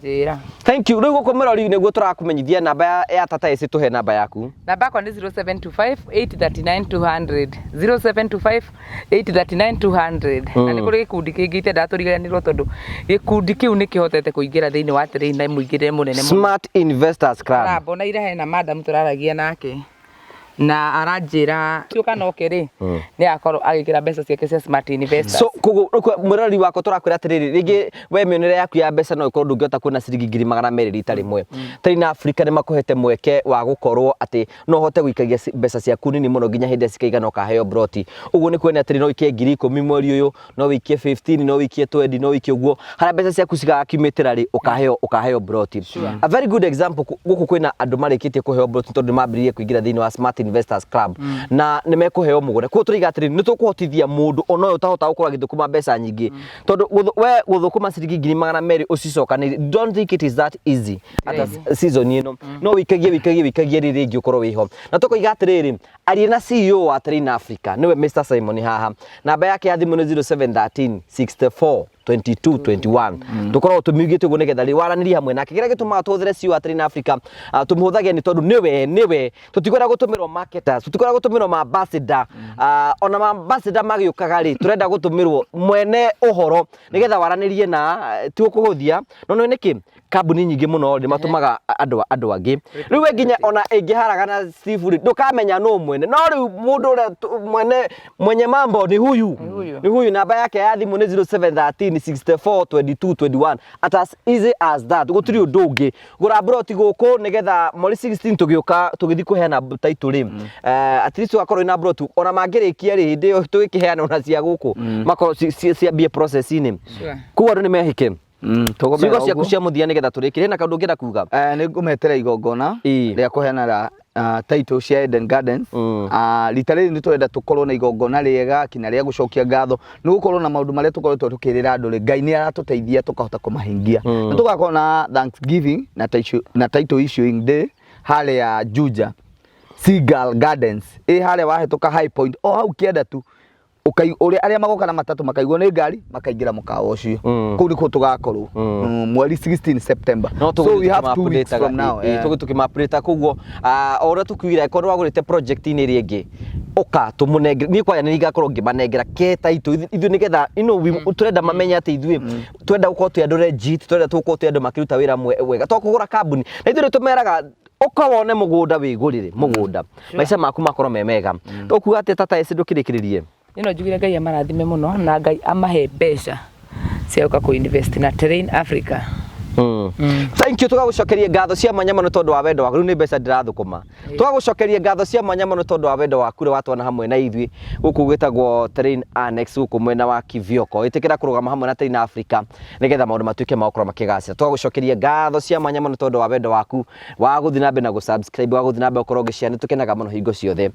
Njĩra. Thank you. Rĩu gũkũ mũrori nĩguo tũrakũmenyithia namba ya Tata Ese, tũhe namba yaku. Namba yakwa nĩ 0725 839 200, 0725 839 200. Na nĩ kũrĩ gĩkundi kĩngĩ itendaga tũriganĩrwo, tondũ gĩkundi kĩu nĩ kĩhotete kũingĩra thĩinĩ wa terrain na mũingĩrĩre mũnene mũno. Smart Investors Club. Club. Ona ira hena madam tũraragia nake na aranjĩra ũcio kana oke rĩ, nĩ akorwo agĩkĩra mbeca ciake cia Smart Investors. So koguo mwĩroreri wakwa, tũrakwĩra atĩrĩrĩ, rĩngĩ we mĩonere yaku ya mbeca no ĩkorwo ndũngĩhota kuona ciringi 200,000 rita rĩmwe. Terrain Africa nĩ makũhete mweke wa gũkorwo atĩ no ũhote gũikagia mbeca ciaku nini mũno nginya hĩndĩ ĩrĩa cikaigana ũkaheo broti. Ũguo nĩ kuonania atĩrĩ, no ũikie 10,000 mweri ũyũ, no ũikie 15, no ũikie 20, no ũikie ũguo, harĩa mbeca ciaku cigakiumĩtĩra rĩ, ũkaheo broti. A very good example, gũkũ kwĩna andũ marĩkĩtie kũheo broti tondũ nĩ mambĩrĩirie kũingĩra thĩinĩ wa Smart Investors Club na nĩ mekũheo mũgũnda. Koguo tũraiga atĩrĩ, nĩ tũkũhotithia mũndũ ona ũyũ ũtahota gũkorwo agĩthũkũma mbeca nyingĩ, tondũ we gũthũkũma ciringi 200,000 ũcicokanĩrie, don't think it is that easy. Ata season ĩno no wĩikagie wĩikagie wĩikagie rĩ, rĩngĩ ũkorwo wĩho. Na tũkoiga atĩrĩrĩ, aria na CEO wa Terrain Africa, nĩwe Mr Simon haha. Namba yake ya thimũ nĩ 0713 64 22 21. Tũkoragwo tũmiugĩte ũguo nĩgetha rĩ waranĩrie hamwe nake. Kĩrĩa gĩtũmaga tũhũthĩre CEO wa Terrain Africa, tũmũhũthagia nĩ tondũ nĩwe tũtikwenda gũtũmĩrwo marketers, tũtikwenda gũtũmĩrwo ma ambassador. Ona ma ambassador magĩũkaga rĩ, tũrenda gũtũmĩrwo mwene ũhoro nĩgetha waranĩrie na ti ũkũhũthia. No nĩ nĩkĩ kambuni nyingĩ mũno nĩ matũmaga andũ angĩ. Rĩu we nginya ona ĩngĩharagana Steve rĩ, ndũkamenya nũ mwene. No rĩu mũndũ ũrĩa mwene mwenye mambo ni huyu. Ni huyu. Ni huyu. Namba yake ya thimũ nĩ 0713 64 22 21. At as easy as that, gũtirĩ ũndũ ũngĩ. Gũra broti gũkũ nĩgetha mweri 16 tũgĩũka tũgĩthiĩ kũheana title rĩ, at least ũgakorwo wĩna broti. Ona mangĩrĩkia rĩ, hĩndĩ ĩyo tũgĩkĩheana ona cia gũkũ makorwo ciambie process-inĩ. Koguo andũ nĩ mehĩke. Tũgũmera Ciugo ciaku ũguo. cia mũthia nĩgetha tũrĩkĩrie na kaũndũ ũngĩenda kuga. Nĩ ngũmetera igongona rĩa kũheana title cia Eden Gardens. Rita rĩrĩ nĩ tũrenda tũkorwo na igongona rĩega kinya rĩa gũcokia ngatho, nĩ gũkorwo na maũndũ marĩa tũkoretwo tũkĩrĩra andũ rĩ, Ngai nĩ aratũteithia tũkahota kũmahingia. Na tũgakorwo na Thanksgiving na title issuing day harĩa Juja Seagull Gardens, ĩ harĩa wahĩtũka High Point o hau kĩanda tu, ũrĩa arĩa magoka na matatũ makaigwo nĩ ngari makaingĩra mũkawa ũcio. Kũu nĩkuo tũgakorwo mweri 16 September. No So we have 2 weeks from now. Tũgũ tũkĩmapurĩta. Koguo o ũrĩa tũkiugire, korwo wagũrĩte project-inĩ ĩrĩa ĩngĩ, ũka tũmũnengere. Niĩ kwanja nĩ ngakorwo ngĩmanengera ke title ithuĩ nĩgetha tũrenda mamenye atĩ ithuĩ twenda gũkorwo twĩ andũ legit, tũrenda gũkorwo twĩ andũ makĩruta wĩra wega, to kũgũra kambuni. Na ithuĩ nĩ tũmeraga ũka wone mũgũnda, wĩgũrĩre mũgũnda, maica maku makorwo me mega. Tũkuga atĩ Tata Ese, ndũkĩrĩkĩrĩrie. Ĩno njugire Ngai amarathime mũno na Ngai amahe mbeca cia gũka kũ invest na Terrain Africa. Thank you. Tũgagũcokeria ngatho cia mwanya mũno tondũ wa wendo waku. Rĩu nĩ mbeca ndĩrathũkũma. Tũgagũcokeria ngatho cia mwanya mũno tondũ wa wendo waku ũrĩa watwana hamwe na ithuĩ gũkũ gwĩtagwo Terrain Annex, gũkũ mwena wa Kivioko. Ĩtĩkĩra kũrũgama hamwe na Terrain Africa nĩgetha maũndũ matuĩke ma gũkorwo makĩgacĩra. Tũgagũcokeria ngatho cia mwanya mũno tondũ wa wendo waku wa gũthiĩ na mbere na gũ-subscribe, wa gũthiĩ na mbere gũkorwo ũgĩshare. Nĩ tũkenaga mũno hingo ciothe.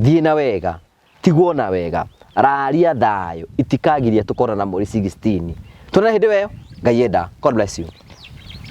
Thiĩ na wega, tigwo na wega, raria thayũ itikagiria tũkonana mweri 16. Tuonane hĩndĩ ĩyo Ngai enda. God bless you.